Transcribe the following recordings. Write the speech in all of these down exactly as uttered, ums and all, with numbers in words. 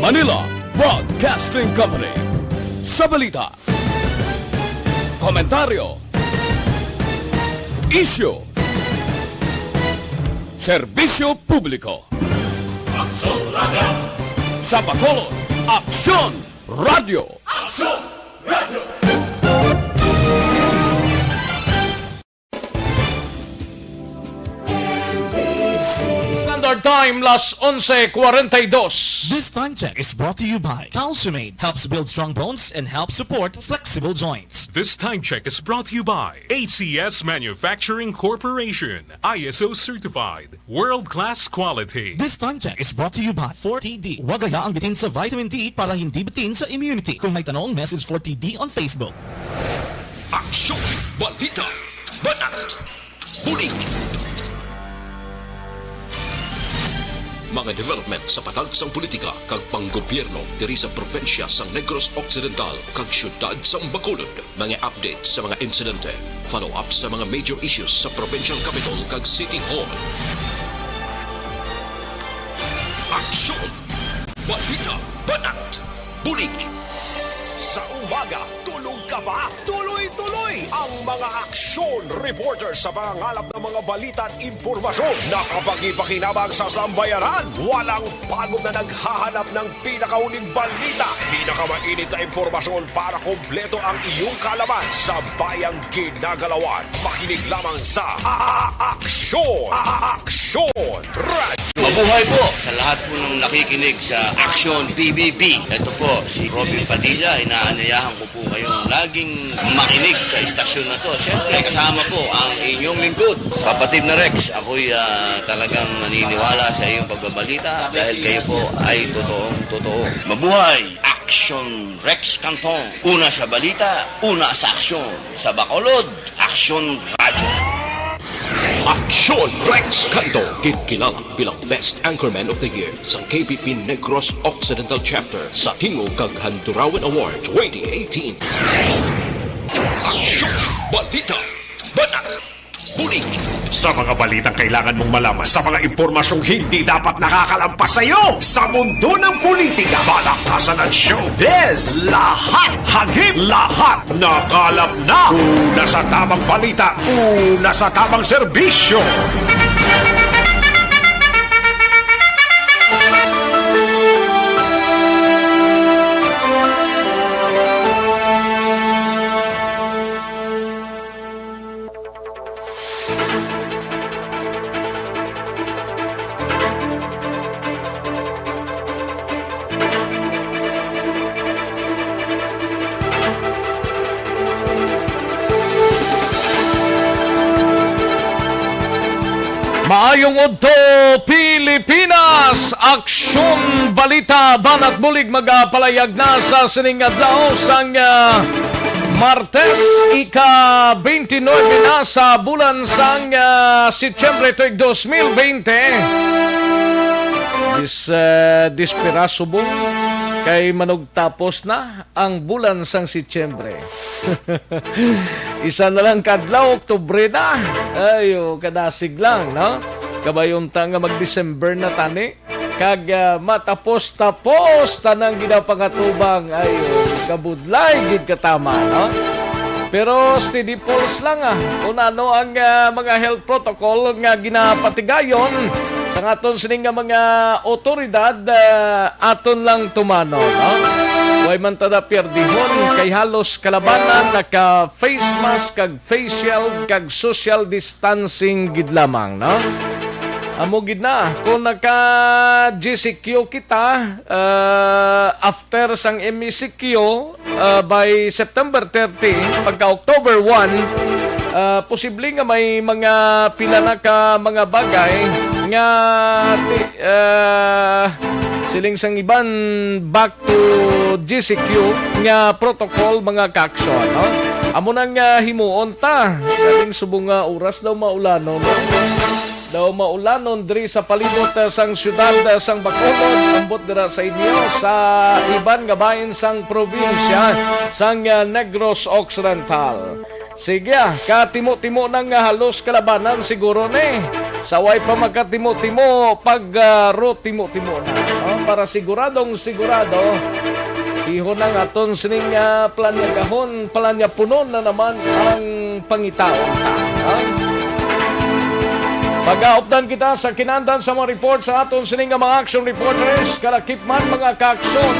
Manila Broadcasting Company. Sa balita, komentaryo, isyu, serbisyo publiko. Aksyon Radio. Sa Bacolod, Aksyon Radio. Aksyon Radio. Standard Time, las onse cuarenta y dos. This time check is brought to you by Calciumate. Helps build strong bones and helps support flexible joints. This time check is brought to you by A C S Manufacturing Corporation, I S O certified, world-class quality. This time check is brought to you by four T D. Huwag hayaang bitin sa vitamin D para hindi bitin sa immunity. Kung may tanong, message four T D on Facebook. Aksyon, balita, banat, bulig. Mga development sa patag sang politika kag panggobyerno diri sa probinsya sang Negros Occidental kag siyudad sang Bacolod. Mga update sa mga insidente, follow-up sa mga major issues sa provincial capital kag city hall. Aksyon! Balita, banat, bulig. Sa umaga, tulog ka ba? Tuloy-tuloy ang mga aksyon reporter sa pangangalap ng mga balita at impormasyon na kapaki-pakinabang sa sambayanan. Walang pagod na naghahanap ng pinakahuling balita, pinakamainit na impormasyon para kompleto ang iyong kaalaman sa bayang ginagalawan. Makinig lamang sa A-, A-, Aksyon, A-, A-, Aksyon Radio. Mabuhay po sa lahat po ng nakikinig sa Aksyon P B B. Ito po si Robin Padilla. Inaanyayahan ko po kayong laging makinig sa istasyon na to. Siyempre, kasama po ang inyong lingkod, kapatid na Rex. Ako'y, ah, talagang naniniwala sa iyong pagbabalita dahil kayo po ay totoong totoo. Mabuhay! Aksyon Rex Canton. Una sa balita, una sa aksyon. Sa Bacolod, Aksyon Radyo. Aksyon Rex Canton, ginkilala bilang Best Anchorman of the Year sa K B P Negros Occidental Chapter sa Tingog kag Handurawan Award twenty eighteen. Aksyon, balita, banat, bulig. Sa mga balitang kailangan mong malaman, sa mga impormasyong hindi dapat nakakalampas sa iyo, sa mundo ng politika, palakpasan at showbiz, lahat hagip, lahat nakalap na. Una sa tamang balita, una sa tamang serbisyo. Maayong udto, Pilipinas! Aksyon Balita, Banat Bulig, magapalayag na sa sining adlaw sang, ah, Martes, ika-twenty-nine na sa bulan sang, ah, Setyembre tuig dos mil bente. Dis-, ah, disperaso bong kay manugtapos na ang bulan sang Setyembre. Isa na lang kadlaw, Oktubre na. Ayo, kadasig lang, no? Kabay unta nga mag-December na tani. Kag, ah, matapos-tapos tanang ginapangatubang. Ayo, kabudlay gid katama, no? Pero steady pulse lang, ah. Kung ano ang, ah, mga health protocol nga ginapatigayon sang aton sini nga mga otoridad, ah, aton lang tumanon, no? Way man ta na pierdihon kay halos kalabanan naka face mask kag face shield kag social distancing gid lamang, no? Amo gid na, kung naka G C Q kita, ah, after sang M E C Q, ah, by September thirty, pagka October one, ah, posible nga may mga pila na ka mga bagay nga ti-, ah, siling sang iban, back to G C Q nga protocol, mga kaaksyon, no? Amo na nga himuon ta. Kaning subong nga oras daw maulanon, no? Daw maulanon diri sa palibot, ah, sang siyudad, ah, sang Bacolod, ambot dira sa inyo, sa iban nga bahin sang probinsya sang, ah, Negros Occidental. Sige, ah, katimo-timo na nga halos kalabanan siguro ni. Sa way pa makatimo-timo, pag, ah, ro timo-timo na, no? Para siguradong sigurado, ihon ang aton sining, ah, planyagahon, planyapunon na naman ang pangitaon ta, no? Pagaupdan kita sa kinandan sa mga report sa aton sining nga mga action reporters, kalakip man, mga kaaksyon,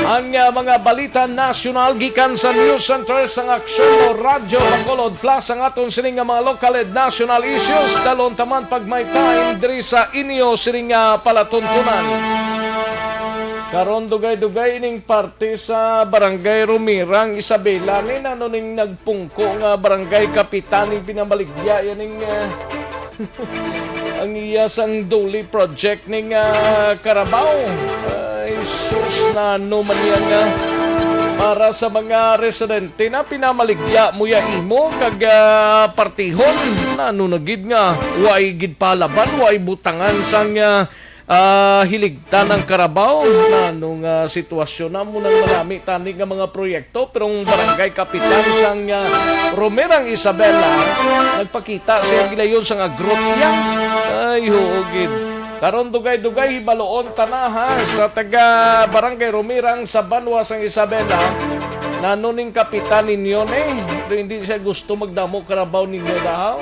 ang, ah, mga balita nasyonal gikan sa news center sang Aksyon o Radyo Bacolod Plus, ang aton sining nga mga local and national issues. Dalon taman pag may time diri sa inyo sining nga palatuntunan. Karon, dugay-dugay ining parte sa Barangay Romirang, Isabela, ni nano ning nagpungko nga barangay kapitan ning pinamaligya yan ning, ah, ang iya sang Duli project ning, ah, Carabao. Ay, sus, nano man yan nga para sa mga residente na pinamaligya mo ya imo kag, ah, partihon. Nano na gid nga way gid palaban, way butangan sang, ah, ah, hiligtan ang Carabao. Nano nga sitwasyon na mo nang manami tani nga mga proyekto, pero ang barangay kapitan sang, ah, Romerang Isabela nagpakita siya gilayon sang agrot niya. Ay, huo gid. Karon, dugay-dugay, hibaloon ta na, ha, sa taga Barangay Romirang sa banwa sang Isabela. Nano ning kapitan ninyo ni? Pero hindi siya gusto magdamo Carabao ninyo daw.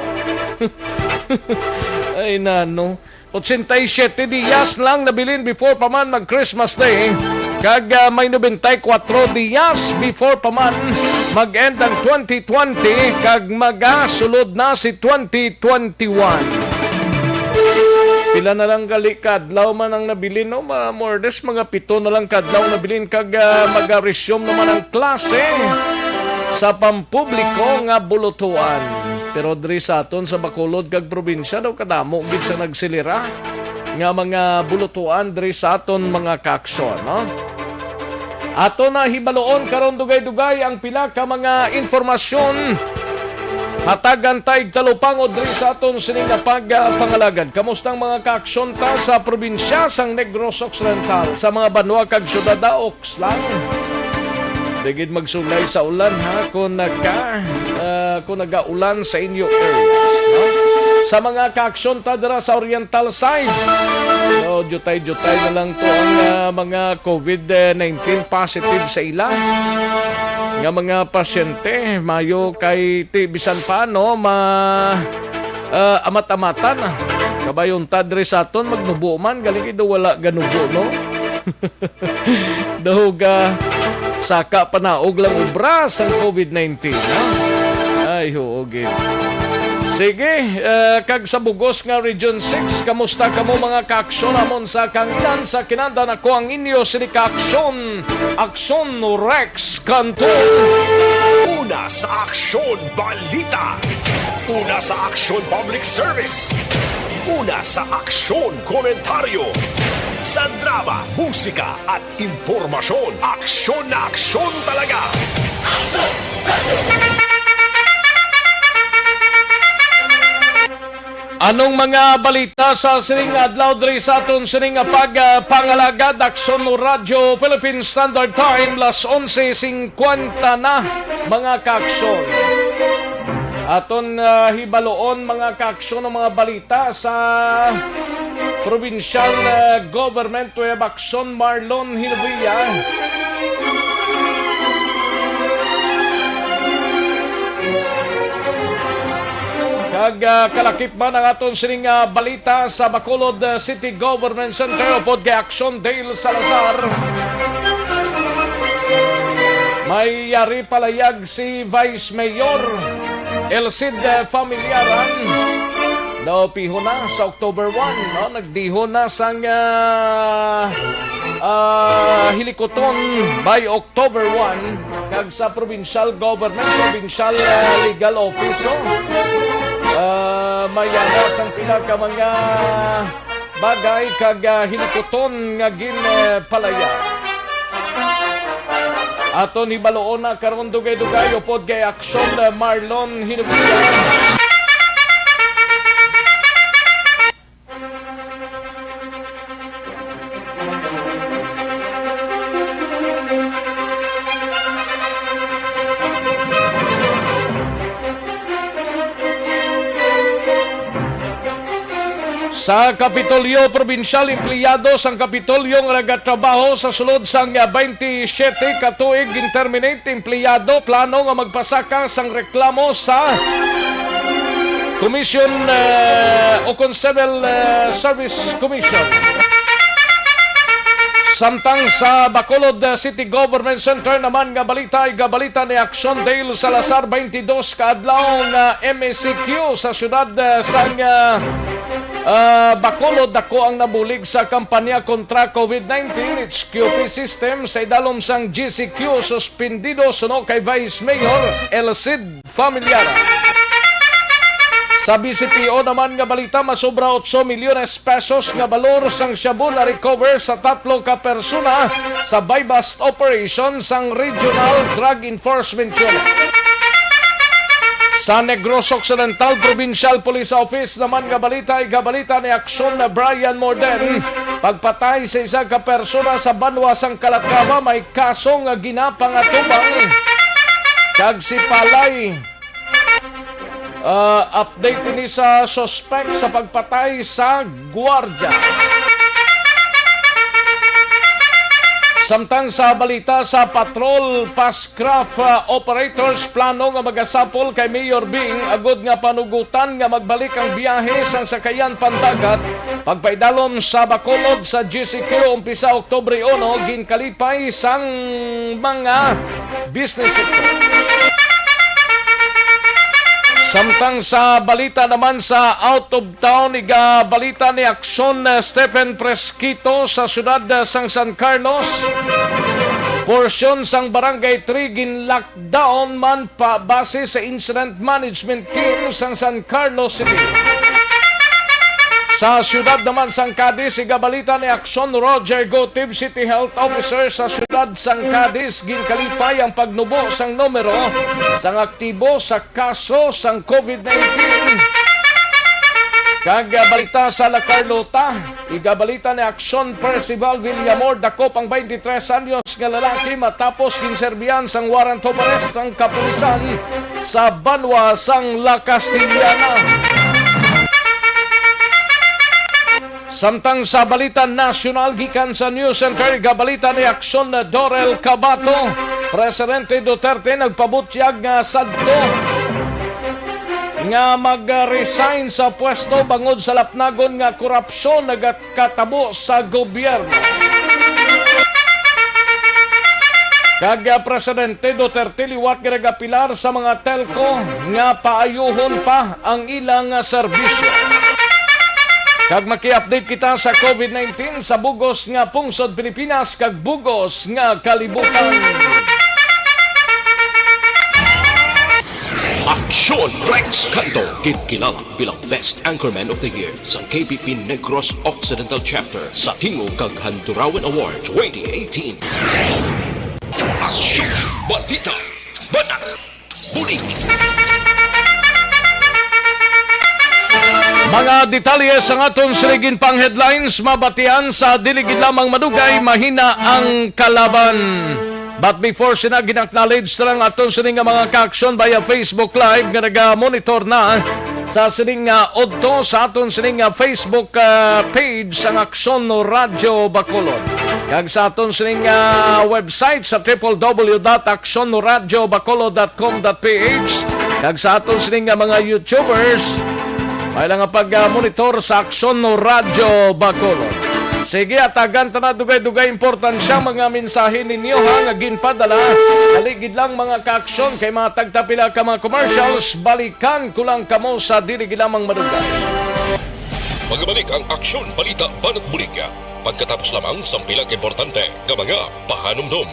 Ay, nano. Ochenta y siete dias lang nabilin before pa man mag Christmas Day. Kag, ah, may nobenta y kuwatro dias before pa man mag-end ang twenty twenty, kag magasulod na si twenty twenty-one. Pila na lang gali ka adlaw man ang nabilin, no? Ma-, more or less, mga pito na lang ka adlaw nabilin, kag, ah, mag-resume naman ang klase sa pampubliko nga bulutuan. Pero diri sa aton sa Bacolod kag probinsya daw kadamo gid sa nagsilira nga mga bulutuan diri sa aton mga kaaksyon, no? Ato na hibaloon karon dugay-dugay ang pila ka mga impormasyon. Hatagan ta igtalupangod diri sa aton sining nga pagpangalagad. Kamusta ang mga kaaksyon ta sa probinsya sang Negros Occidental, sa mga banwa kag syudad, ah, o Oks lang. Di gid magsulay sa ulan, ha, kung naga, ah, kung nagaulan sa inyo areas, no? Sa mga kaaksyon ta dira sa Oriental side, no, jutay-jutay na lang to ang, ah, mga covid nineteen positive sa ila nga mga pasyente. Mayo kay ti bisan paano ma, ah, amat-amatan. Kabay unta diri sa aton magnubo man, galing ido wala ganubo, no? Daw ga saka panaog lang obra sang covid nineteen, ha? Ay, huo gid. Sige, eh, kag sa bugos nga Region six, kamusta kamo, mga kaaksyon namon sa kangilan? Sa kinandan, ako ang inyo sini kaaksyon, Aksyon Rex Canton. Una sa aksyon, balita. Una sa aksyon, public service. Una sa aksyon, komentaryo. Sa drama, musika, at impormasyon, aksyon na aksyon talaga. Anong mga balita sa sining adlaw diri sa aton sining pag, ah, pangalagad? Aksyon Radyo Philippine Standard Time, las onse singkwenta na, mga kaaksyon. Aton, ah, hibaloon, mga kaaksyon, ang mga balita sa provincial, ah, government. We have Aksyon Marlon Hinovia. Kag, ah, kalakip man ang aton sining, ah, balita sa Bacolod, ah, City Government Center upod kay Aksyon Dale Salazar. May yari palayag si Vice Mayor Elcid, eh, Familiaran. Naupihon na sa October one, no? Nagdihon na sang, ah, ah, hilikuton by October one, kag sa provincial government, provincial, ah, legal office, oh. Ah, may yari sang pila ka mga bagay kag, ah, hilikuton nga gin, eh, palayag. Aton hibaloon na karon dugay-dugay upod kay Aksyon, eh, Marlon Hinovia. Sa Kapitolyo Probinsyal, empleyado sang Kapitolyo nga nagatrabaho sa sulod sang twenty-seven ka tuig gin-terminate. Empleyado plano nga magpasaka sang reklamo sa Commission, eh, o kon Civil, eh, Service Commission. Samtang sa Bacolod, eh, City Government Center naman nga balita, igabalita ni Action Dale Salazar, twenty-two ka adlaw nga M E C Q sa siyudad, eh, sang, eh, ah, Bacolod. Dako ang nabulig sa kampanya kontra COVID nineteen, H Q P system sa idalom sang G C Q, suspendido suno kay Vice Mayor Elcid Familiar. Sa B C P O naman nga balita, masobra otso milyones pesos nga balor sang shabu na-recover sa tatlo ka persona sa buy-bust operation sang Regional Drug Enforcement Unit. Sa Negros Occidental Provincial Police Office naman nga balita, igabalita ni Aksyon na Brian Morden, pagpatay sa isa ka persona sa banwa sang Calatrava, may kaso nga ginapangatubang. Kag si Palay, ah, update ini sa suspek sa pagpatay sa gwardiya. Samtang sa balita, sa patrol, Pascraft, ah, operators plano nga magasapol kay Mayor Bing agod nga panugutan nga magbalik ang biyahe sang sakayan pandagat pagpaidalom sa Bacolod sa G C Q umpisa Oktubre uno, ginkalipay sang mga business sector. Samtang sa balita naman, sa out of town, igabalita ni Aksyon, eh, Stephen Presquito sa siyudad, eh, sang San Carlos. Porsyon sang Barangay three gin-lockdown man pa base sa Incident Management Team sang San Carlos City. Sa siyudad naman sang Cadiz, igabalita ni Aksyon Roger Gotib, City Health Officer sa siyudad sang Cadiz, ginkalipay ang pagnubo sang numero sang aktibo sa kaso sang COVID nineteen. Kag, ah, balita sa La Carlota, igabalita ni Aksyon Percival Villamor, dakop ang twenty-three anyos nga lalaki matapos ginserbihan sang warrant of arrest sang kapulisan sa banwa sang La Castellana. Samtang sa balita nasyonal gikan sa News Center, gabalita ni Aksyon na Dorel Cabato, Presidente Duterte nagpabutyag nga sadto nga mag-resign sa pwesto bangod sa lapnagon nga korupsyon nagat- katabo sa gobyerno. Kag, ah, Presidente Duterte liwat nga nagapilar sa mga telco nga paayuhon pa ang ilang, ah, serbisyo. Kag maki-update kita sa COVID nineteen sa bugos nga pungsod Pilipinas kag bugos nga kalibutan. Aksyon Rex Canto, ginkilala bilang Best Anchorman of the Year sa K P P Negros Occidental Chapter sa Tingog kag Handurawan Award twenty eighteen. Aksyon, balita, banat, bulig. Mga detalye sang aton siligin pang headlines, mabatian sa dili gid lamang madugay, mahina ang kalaban. But before sina, gin-acknowledge na lang aton sini nga mga ka-aksyon via Facebook Live nga naga-monitor na sa sining, ah, udto sa aton sining, ah, Facebook, ah, page sang Aksyon Radyo Bacolod, kag sa aton sining, ah, website sa triple W dot aksyon radyo bacolod dot com dot P H, kag sa aton sining, ah, mga YouTubers, may lang nga pag, ah, monitor sa Aksyon Radyo Bacolod. Sige, atagan ta na dugay-dugay importansya mga mensahe ninyo, ha, nga ginpadala. Dali gid lang, mga ka-aksyon, kay mga tagtapila ka mga commercials, balikan ko lang kamo sa dili gid lamang madugay. Magabalik ang Aksyon Balita Banat Bulig pagkatapos lamang sang pila ka importante nga mga pahanumdom.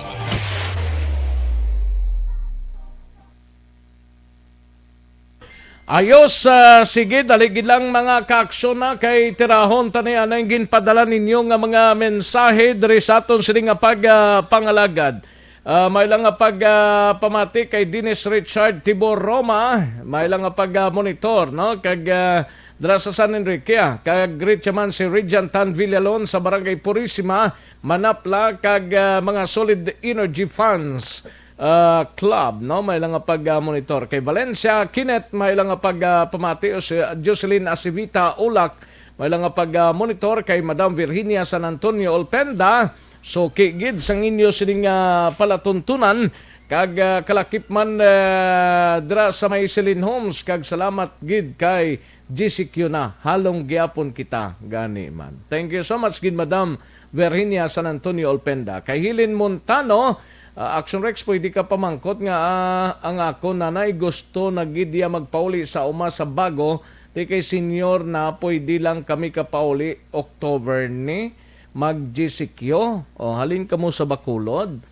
Ayos, ah, sige, dali gid lang, mga ka-aksyon, na kay tirahon ta ni anay ginpadala ninyo nga mga mensahe diri sa aton sini nga pag, ah, pangalagad. Ah, may lang nga pag, ah, pamati kay Dennis Richard Tibor Roma, may lang nga pag, ah, monitor, no? Kag, ah, dira sa San Enrique, ah, kag greet siya man si Regent Tan Villalon sa Barangay Purisima, Manapla, kag, ah, mga Solid Energy fans ah, Club, no? May lang nga pag, ah, monitor. Kay Valencia Kinet, may lang nga pag, ah, pamati, o si Jocelyn Asivita Ulak, May lang nga pag-, ah, monitor kay Madam Virginia San Antonio Olpenda. Suki gid sang inyo sining, ah, palatuntunan kag, ah, kalakip man, ah, dira sa may Celine Homes, kag salamat gid kay G C Q na. Halong gyapon kita gani man. Thank you so much gid, Madam Virginia San Antonio Olpenda. Kay Helen Montano, ah, Action Rex, pwede ka pamangkot nga, ah, ang ako nanay gusto na gid iya magpauli sa uma sa bago, di kay senior na, pwede lang kami kapauli October ni mag-G C Q. O, halin kamo sa Bacolod.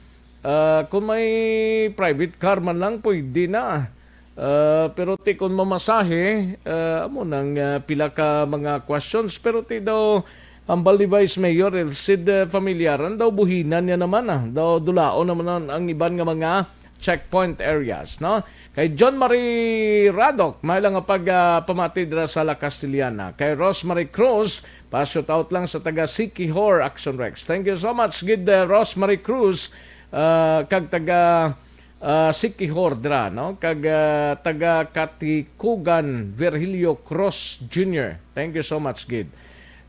Ah, kung may private car man lang, pwede na. Ah, pero ti kung mamasahe, ah, amo nang, ah, pila ka mga questions. Pero ti daw, hambal ni Vice Mayor Elcid, ah, Familiaran daw, buhinan niya naman, ah. Daw dulaon naman ang, ang iban nga mga checkpoint areas, no? Kay John Marie Radok, may lang nga pag, ah, pamati dira sa La Castellana. Kay Rosemary Cruz, pa-shout out lang sa taga Siquijor, Action Rex. Thank you so much, gid, ah, Rosemary Cruz, ah, kag taga, ah, Siquijor dira, no? Kag, ah, taga Katicogan, Virgilio Cruz Junior. Thank you so much, gid.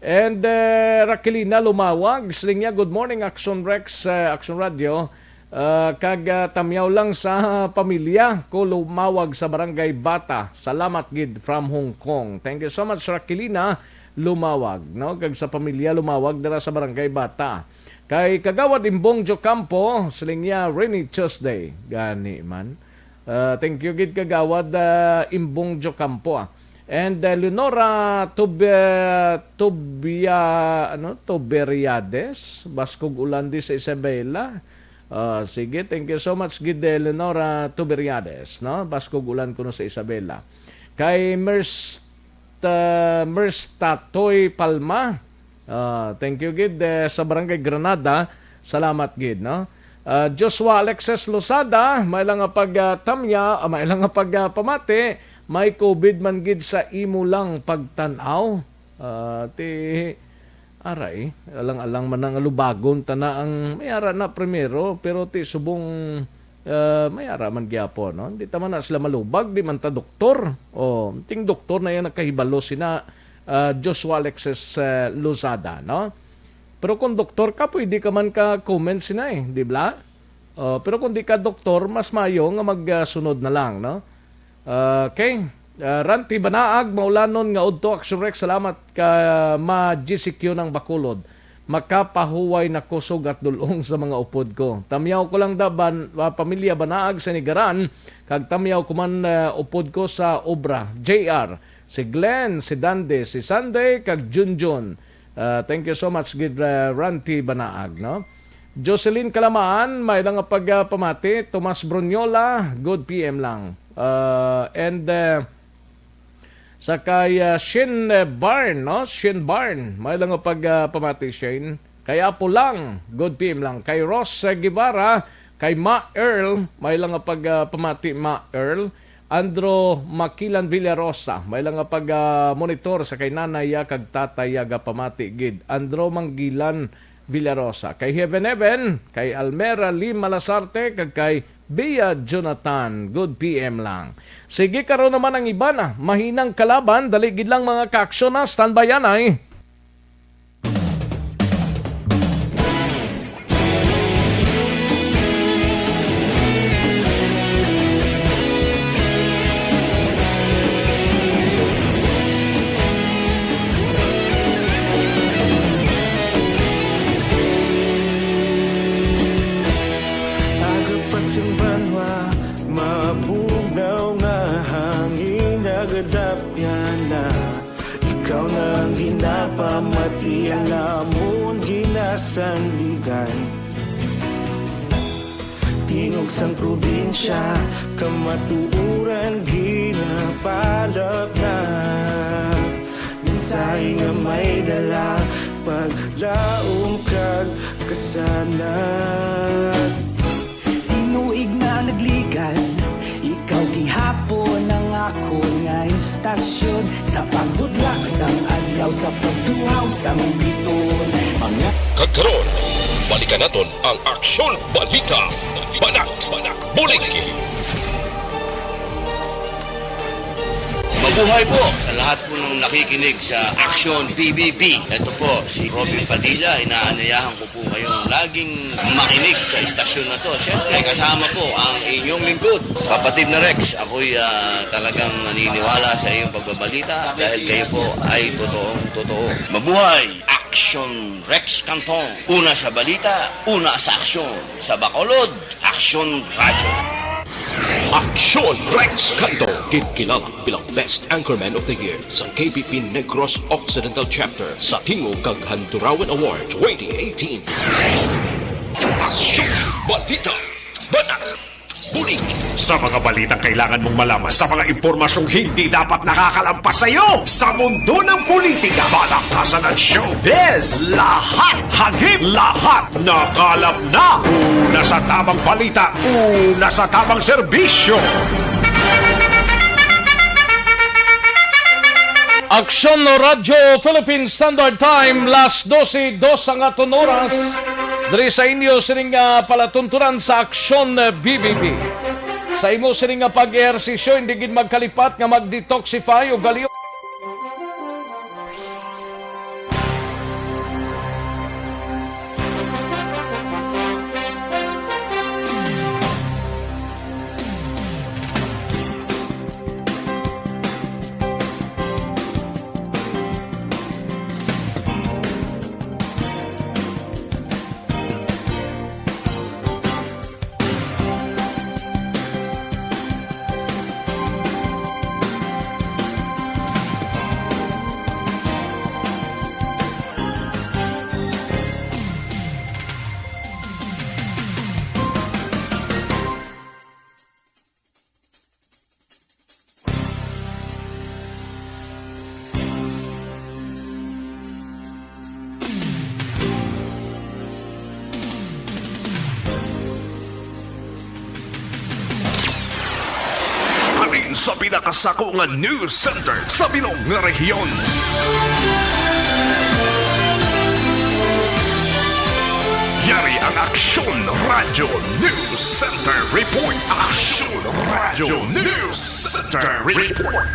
And, eh, Raquelina Lumawag, siling niya, "Good morning, Action Rex, eh, Action Radio. Ah, kag, ah, tamyaw lang sa pamilya ko, Lumawag sa Barangay Bata. Salamat gid from Hong Kong." Thank you so much, Raquelina Lumawag, no? Kag sa pamilya Lumawag dira sa Barangay Bata. Kay Kagawad Imbong Jocampo, siling niya, "Rainy Tuesday." Gani man. Ah, thank you gid, Kagawad, ah, Imbong Jocampo, ah. And, ah, Leonora Tub-, ah, Tubia-, ano, Tuberiades, Baskog Ulan di sa Isabela. Ah, sige, thank you so much gid, eh, Leonora Tuberiades, no? Baskog Ulan kuno sa Isabela. Kay Mers-, ah, Mers Tatoy Palma. Ah, thank you gid, eh, sa Barangay Granada. Salamat gid, no? Ah, Joshua Alexis Losada, may lang nga pag, ah, tamya, ah, may lang nga pag, ah, pamati, may covid man gid sa imo lang pagtan-aw. Ah, ti, aray, alang-alang man ang lubagon, tana ang may ara na primero, pero ti subong, ah, may ara man gyapon, no? Hindi ta man na sila malubag, di man ta doktor. O, ting doktor na yan nakahibalo sina, ah, Joshua Alexis, ah, Lozada, no? Pero kung doktor ka, pwede ka man ka comment sina, eh, di ba? O, pero kung di ka doktor, mas mayo nga magsunod na lang, no? Okay. Ah, Ranti Banaag, maulanon nga udto, Action Rex, salamat ka, ma G C Q ng Bacolod. Makapahuway na kusog at dulong sa mga upod ko. Tamyaw ko lang da ban-, ah, pamilya Banaag sa Nigaran, kag tamyaw ko man, ah, upod ko sa obra. J R, si Glenn, si Dande, si Sunday, kag Junjun. Ah, thank you so much, gid, ah, Ranti Banaag, no? Jocelyn Kalamaan, may lang nga pag, ah, pamati. Tomas Brunyola, good P M lang. Ah, and, ah, sa kay, ah, Shin, eh, Barn, no? Shin Barn, may lang nga pag, ah, pamati, Shane. Kay Apo lang, good P M lang. Kay Ross, eh, Guevara, kay Ma Earl, may lang nga pag, ah, pamati, Ma Earl. Andro Makilan Villarosa, may lang nga pag, ah, monitor sa kay nanay, ah, kag tatay, ah, gapamati gid. Andro Manggilan Villarosa. Kay Heaven Heaven, kay Almera Lim Malasarte, kag kay Bia Jonathan. Good P M lang. Sige, karon naman ang iba na. Mahinang kalaban, dali gid lang, mga kaaksyon, na. Standby yan ay. Aga pa sing banwa, mabugnaw nga hangin, nagadapyan na. Ikaw na ang ginapamati, ang amon ginasandigan. Tingog sang probinsya, kamatuoran ginapalapnap. Mensahe nga may dala, paglaom kag kasanag. Tinuig na nagligan, ikaw gihapon ang akon nga istasyon. Sa pagbudlak sang adlaw, sa pagtuhaw sang biton, mga Kag karon, balikan naton ang Aksyon Balita. Banat, Banat, Bulig. May Buhay po sa lahat po ng nakikinig sa Action B B B. Ito po si Robin Padilla. Inaanyayahan ko po kayong laging makinig sa istasyon na to. Siyempre, kasama po ang inyong lingkod, kapatid na Rex. Ako'y ah, talagang naniniwala sa iyong pagbabalita dahil kayo po ay totoong totoo. Mabuhay! Action Rex Canton. Una sa balita, una sa aksyon. Sa Bacolod, Action Radyo. Action Rex Canto, ginkilala bilang Best Anchorman of the Year sa K P P Negros Occidental Chapter sa Tingog kag Handurawan Award twenty eighteen. Action Balita Banat Bulig. Sa mga balitang kailangan mong malaman, sa mga impormasyong hindi dapat nakakalampas sa iyo, sa mundo ng politika, balakasan at showbiz, lahat, hagip, lahat, nakalap na. Una sa tamang balita, una sa tamang serbisyo. Aksyon Radyo Philippine Standard Time, las dose, dos ang aton oras. Diri sa inyo sining ah, palatuntunan sa Aksyon ah, B B B. Sa imo sining nga pag-ehersisyo, hindi gid magkalipat nga mag-detoxify o gali Halin sa pinakasako nga news center sa bilog nga rehiyon. Yari ang Aksyon Radyo News Center Report. Aksyon Radyo News Center Report.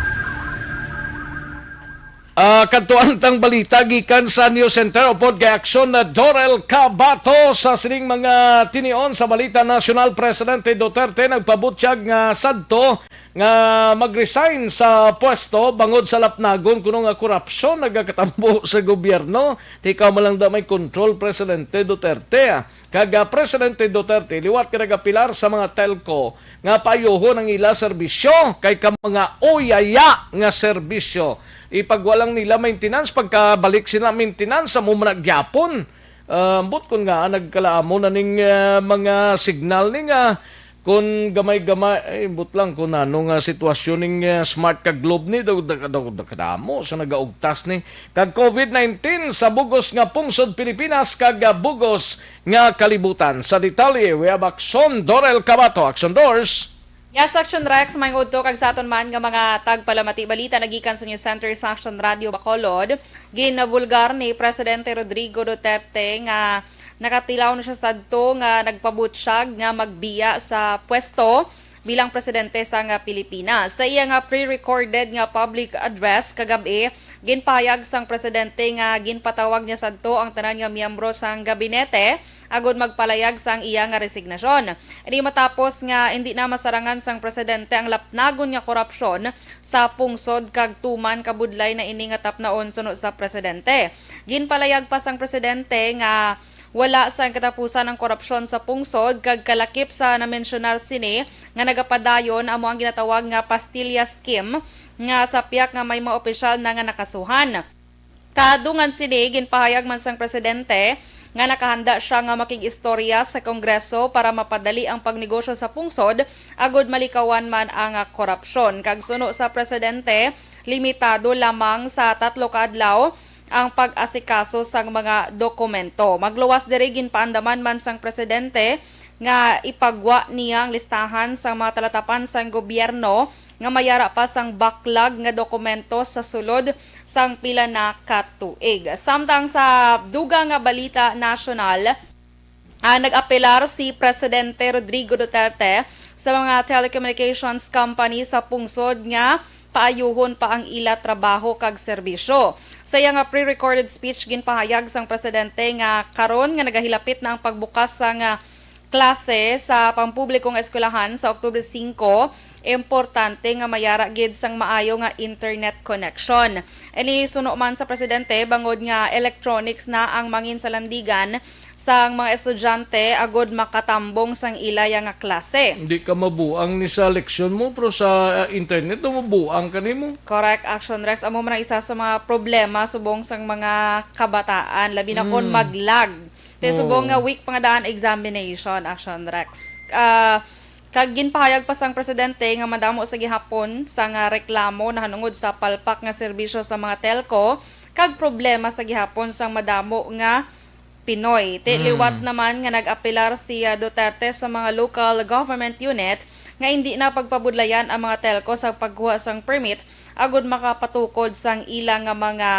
Ah, kadtuan tang balita gikan sa News Center upod kay Aksyon na Dorel Cabato. Sa sining mga tinion sa balita nasyonal, Presidente Duterte nagpabutyag nga sadto nga mag-resign sa pwesto bangod sa lapnagon kuno nga korupsyon nagakatambo sa gobyerno. Di ka man lang da may control, Presidente Duterte, ah. Kag, ah, Presidente Duterte liwat ka nagapilar sa mga telco nga payuhon ang ila serbisyo kay ka mga uyaya nga serbisyo. Ipagwa lang nila maintenance, pagkabalik sila maintenance, amo man na gyapon. Ah, ambot kon nga nagkalaamo na ning, ah, mga signal ni nga kun gamay-gamay, ay, ambot lang kun ano nga sitwasyon ning, ah, Smart kag Globe ni, daw, daw, daw, daw, kadamo sa nagaugtas ni kag covid nineteen sa bugos nga pungsod Pilipinas kag, ah, bugos nga kalibutan. Sa detalye, we have Aksyon Dorel Cabato. Aksyon Dors. Yes, Aksyon Rex, may udto kag sa aton man nga mga tagpalamati balita nagikan sa News Center sa Aksyon Radio Bacolod. Ginabulgar ni Presidente Rodrigo Duterte nga nakatilaw na siya sadto nga nagpabutyag nga magbiya sa pwesto bilang presidente sang Pilipinas. Sa iya nga pre-recorded nga public address kagab-i, ginpahayag sang presidente nga ginpatawag niya sadto ang tanan nga miyembro sang gabinete agod magpalayag sang iya nga resignasyon. Ini matapos nga indi na masarangan sang presidente ang lapnagon nga korupsyon sa pungsod kag tuman kabudlay na ini nga tapnaon suno sa presidente. Ginpalayag pa sang presidente nga wala sang katapusan ang korupsyon sa pungsod kag kalakip sa namensyonar sini nga nagapadayon amo ang ginatawag nga Pastilla Scheme nga sa piyak nga may mga opisyal na nga nakasuhan. Kadungan sini, ginpahayag man sang presidente nga nakahanda siya nga makig-istorya sa Kongreso para mapadali ang pagnegosyo sa pungsod agud malikawan man ang korupsyon. Kag suno sa presidente, limitado lamang sa tatlo ka adlaw ang pag-asikaso sang mga dokumento. Magluwas diri, ginpaandaman man sang presidente nga ipagwa niya ang listahan sang mga talatapan sang gobyerno nga mayara pa sang backlog nga dokumento sa sulod sang pila na ka tuig. Samtang sa dugang nga balita nasyonal, ah, nag-apelar si Presidente Rodrigo Duterte sa mga telecommunications company sa pungsod nga paayuhon pa ang ila trabaho kag serbisyo. Sa iya nga pre-recorded speech, ginpahayag sang presidente nga karon nga nagahilapit na ang pagbukas sang, ah, klase sa pampublikong eskwelahan sa Oktubre singko, importante nga mayara gid sang maayo nga internet connection. Ini suno man sa presidente bangod nga electronics na ang manginsalandigan sang mga estudyante agud makatambong sang ilaya nga klase. Hindi ka mabuang ni sa leksyon mo, pero sa, ah, internet, no, mabuang ka nimo. Correct, Action Rex. Amo man ang isa sa mga problema subong sang mga kabataan, labi na kon Mm. mag-lag. Te, subong Oo. nga week pa nga daan examination, Action Rex. Ah, kag ginpahayag pa sang presidente nga madamo sa gihapon sang, ah, reklamo nahanungod sa palpak nga serbisyo sa mga telco, kag problema sa gihapon sang madamo nga Pinoy. Ti, Mm. liwat naman nga nag-apelar si, ah, Duterte sa mga local government unit nga hindi na pagpabudlayan ang mga telco sa pagkuha sang permit agud makapatukod sang ila nga mga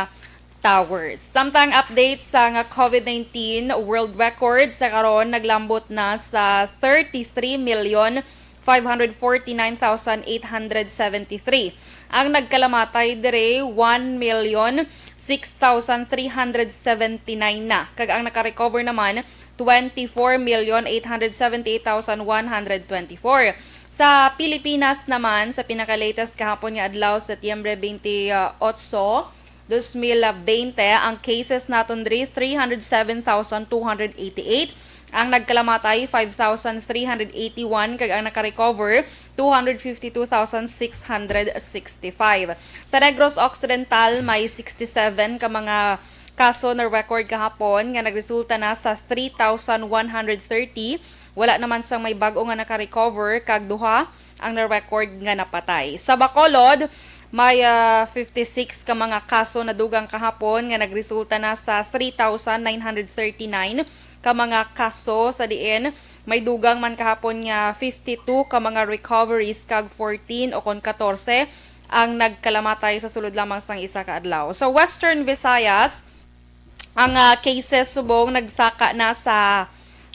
towers. Samtang update sa nga COVID nineteen world record sa karon naglambot na sa thirty-three million five hundred forty-nine thousand eight hundred seventy-three. Ang nagkalamatay dire, one million six thousand three hundred seventy-nine na, kag ang nakarecover naman, twenty-four million eight hundred seventy-eight thousand one hundred twenty-four. Sa Pilipinas naman, sa pinaka-latest kahapon nga adlaw, Setyembre twenty-eight, dos mil bente, ang cases naton diri, three hundred seven thousand two hundred eighty-eight. Ang nagkalamatay, five thousand three hundred eighty-one, kag ang nakarecover, two hundred fifty-two thousand six hundred sixty-five. Sa Negros Occidental, may sixty-seven ka mga kaso na record kahapon nga nagresulta na sa three thousand one hundred thirty. Wala naman sang may bag-o nga nakarecover, kag duha ang na-record nga napatay. Sa Bacolod, may, ah, fifty-six ka mga kaso na dugang kahapon nga nagresulta na sa three thousand nine hundred thirty-nine ka mga kaso, sa diin may dugang man kahapon nga fifty-two ka mga recoveries, kag fourteen o kon katorse ang nagkalamatay sa sulod lamang sang isa ka adlaw. Sa Western Visayas, ang, ah, cases subong nagsaka na sa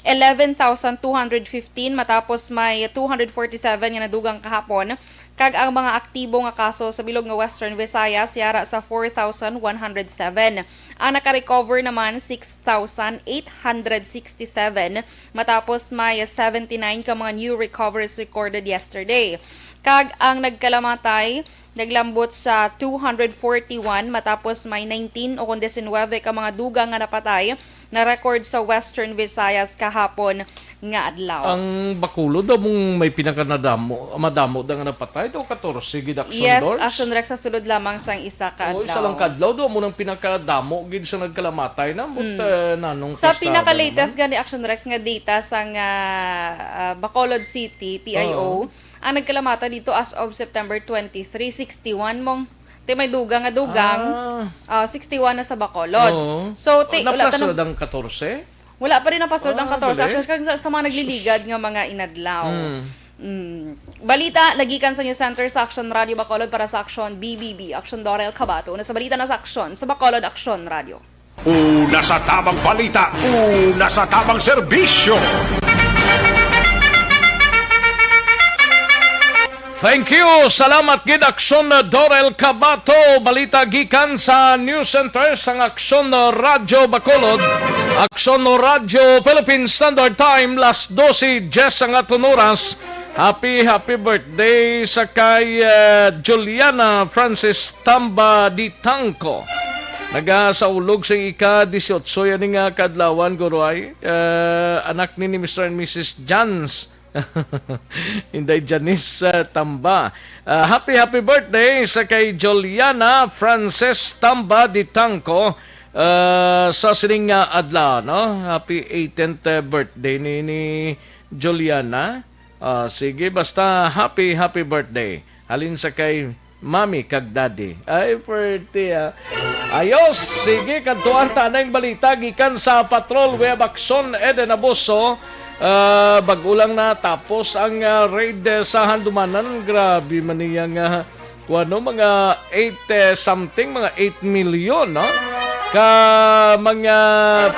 eleven thousand two hundred fifteen, matapos may two hundred forty-seven nga nadugang kahapon, kag ang mga aktibo nga kaso sa bilog nga Western Visayas yara sa four thousand one hundred seven. Ang nakarecover naman, six thousand eight hundred sixty-seven, matapos may seventy-nine ka mga new recoveries recorded yesterday. Kag ang nagkalamatay naglambot sa two hundred forty-one, matapos may nineteen o kon diecinueve ka mga dugang nga napatay na record sa Western Visayas kahapon nga adlaw. Ang Bacolod daw mong may pinakanadamo, madamo da nga napatay, daw katorse gid, Action Yes, Dors? Action Rex, sa sulod lamang sang isa ka Oo, isa lang adlaw. Kadlaw daw mo nang pinakadamo gid sa nagkalamatay na, but, Mm. eh, nanong Sa kasta pinaka-latest naman? Gani, Action Rex, nga data sang, ah, ah, Bacolod City, P I O, Oo. ang nagkalamatay dito as of September twenty-three, sixty-one mong, ti may dugang nga dugang, Ah. ah, sixty-one na sa Bacolod. Oo. So, ti, Oh, wala ta naplaso na- dang katorse? Wala pa rin napasulod ang Ah, katorse. galing. Actually, sa, sa mga nagliligad nga mga inadlaw. Mm. Mm. Balita, nagikan sa News Center sa Action Radio Bacolod para sa Action B B B. Action Dorel Cabato. Una sa balita na sa Action. Sa Bacolod, Action Radio. Una sa tabang balita, una sa tabang serbisyo. Thank you. Salamat gid, Action Dorel Cabato. Balita gikan sa News Center sang Action Radio Bacolod. Action Radio Philippine Standard Time, las dose diez ang aton oras. Happy, happy birthday sa kay, eh, Juliana Francis Tamba di Tangco. Nagasaulog sa ika-dieciocho yan nga kadlawan, guro ay, eh, anak ni, ni Mister and Missus Jans. Inday Janice, ah, Tamba. Ah, happy, happy birthday sa kay Juliana Frances Tamba di Tangco, ah, sa sining nga adlaw, no? Happy eighteenth, eh, birthday ni, ni Juliana. Ah, sige, basta happy, happy birthday. Halin sa kay Mami kag Daddy. Ay, pretty, ah. Ayos! Sige, kadtuan ta na yung balita gikan sa Patrol Web Action, Eden Abuso. Ah, bag-o lang na tapos ang, ah, raid, eh, sa Handumanan. Grabe man niya nga, kuwano, mga eight, eh, something, mga eight million, no? Ka mga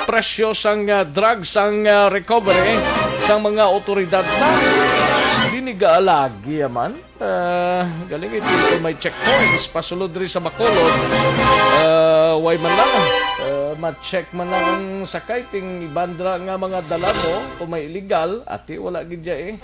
presyo sang, ah, drugs ang, ah, recovery sang mga otoridad ta. Ini gaalagi man. Ah, galing ito, ito may checkpoints. Pasulod rin sa Bacolod. Ah, way man lang. Ah, ma-check man lang ang sakay ting ibandra nga mga dala mo kung may illegal. Ati, wala gid dya eh.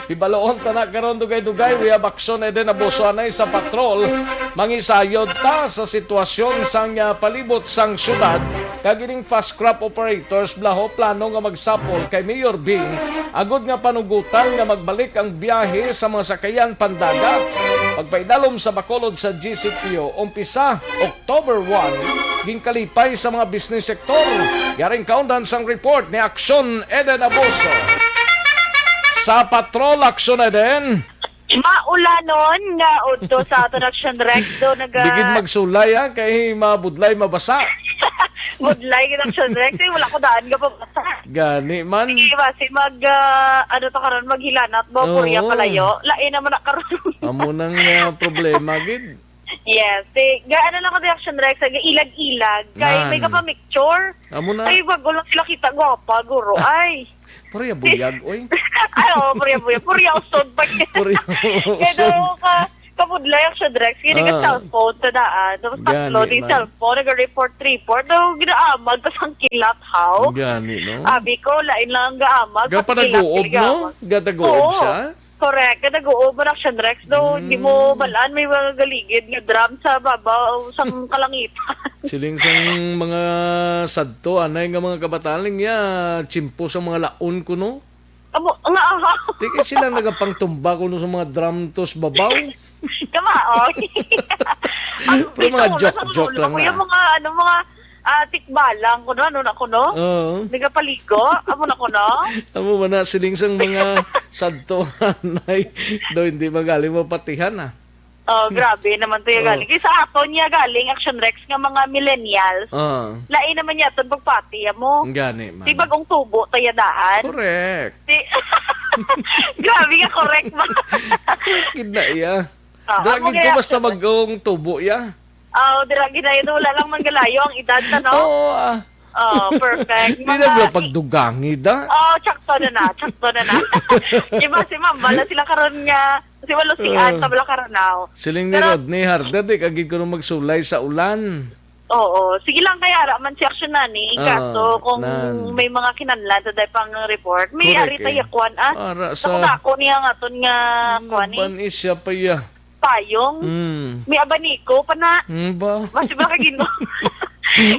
Hibaloon ta na karon, dugay-dugay. We have action, Eden Abuso anay sa patrol. Mangisayod ta sa sitwasyon sang, ah, palibot sang syudad. Kag ining fast crop operators, blaho plano nga magsapol kay Mayor Bing agud nga panugutan nga magbalik ang biyahe sa mga sakayan pandagat. Pagpaidalom sa Bacolod sa G C P O, umpisa October one, ginkalipay sa mga business sector. Yaring kaundan sang report ni Action Eden Abuso. Sa Patrol, Action Eden. Maulanon nga udto sa aton Action Rex do naga Di gid magsulay, ha, kay mabudlay mabasa. Budlay gid Action Rex, eh, wala ko daan nga pabasa. Gani man. Sige, basi mag, ah, ano to karon, maghilanat mo, Oo. Purya palayo. Lain naman na karon. Amo nang, ah, problema gid. Yes, si, ga-, ano lang ko, Action Rex, ga-ilag-ilag. Kay may Nan. Kapamicture. Amo na. Ay, bago lang sila kita, gwapa, guro. Ay. Purya buyag, oy. Ay, oo, purya buyag. Purya usod pa. Purya usod. Kaya daw ka, kabudlay Action Rex. Kaya Ah. nag-cellphone sa daan. Tapos Gani tatlo, di man. cellphone, nag-report, report. Daw, ginaamag, tas ang kilat, how? Gani, no? Abi ko, lain lang ang gaamag, tas kilat, Gapadaguob, no? ginaamag. Gadaguob Oo. siya? Correct. Kada guob man Action Rex, do, Mm. di mo balaan may mga galigid nga drum sa babaw sang kalangitan. Siling sang mga sadto, anay nga mga kabataan, ya, tiyempo sa mga laon kuno. Amo, nga, aha. Tiki sila nagapangtumba kuno sa mga drum to sa babaw. Kamaon. Ang Pero mga pito, joke-joke nasa lang ulo ko, na. yung mga, ano, mga ah, tikbalang kuno, ano na kuno? Oo. Nagapaligo? Amo na kuno? Amo man na, siling sang mga sadto, anay. Do, hindi magaling mapatihan, ah. Oh, grabe naman to yung Ah. galing. Kaya sa aton niya galing, Action Rex, nga mga millennials. Ah. Lain naman niya itong pagpati, amo. Gani man. Di bagong tubo, tayadaan. Correct. Di, grabe nga, correct ba? Correct gid na iya. Ah, Dira amo gid ko gaya, basta Action Rex. bagong tubo, ya. Oh, dira gid na yun. Wala lang manggalayo ang edad na, no? Oo, ah. Oh, perfect. Di Mga na ba i- pagdugangi, da? Oh, tsakto na na. Tsakto na na. Di ba, si Ma'am, bala sila karon nga, si Malusian, Ah. sa bala karon now. Siling ni Pero Rodney Harder, di ka gid kuno magsulay sa ulan. Oo. Sige lang, kaya ara man si Action Nani. Ah, Kaso kung nan. may mga kinanlan sa dahil pang report, may Correct, ari eh. tayo kwan, ah. Ara sa Dako-dako niya nga ton nga Hmm, kwan, eh. Ban isya pa iya. Payong. Mm. May abaniko pa na. Mm, ba? Mas ba ka gino?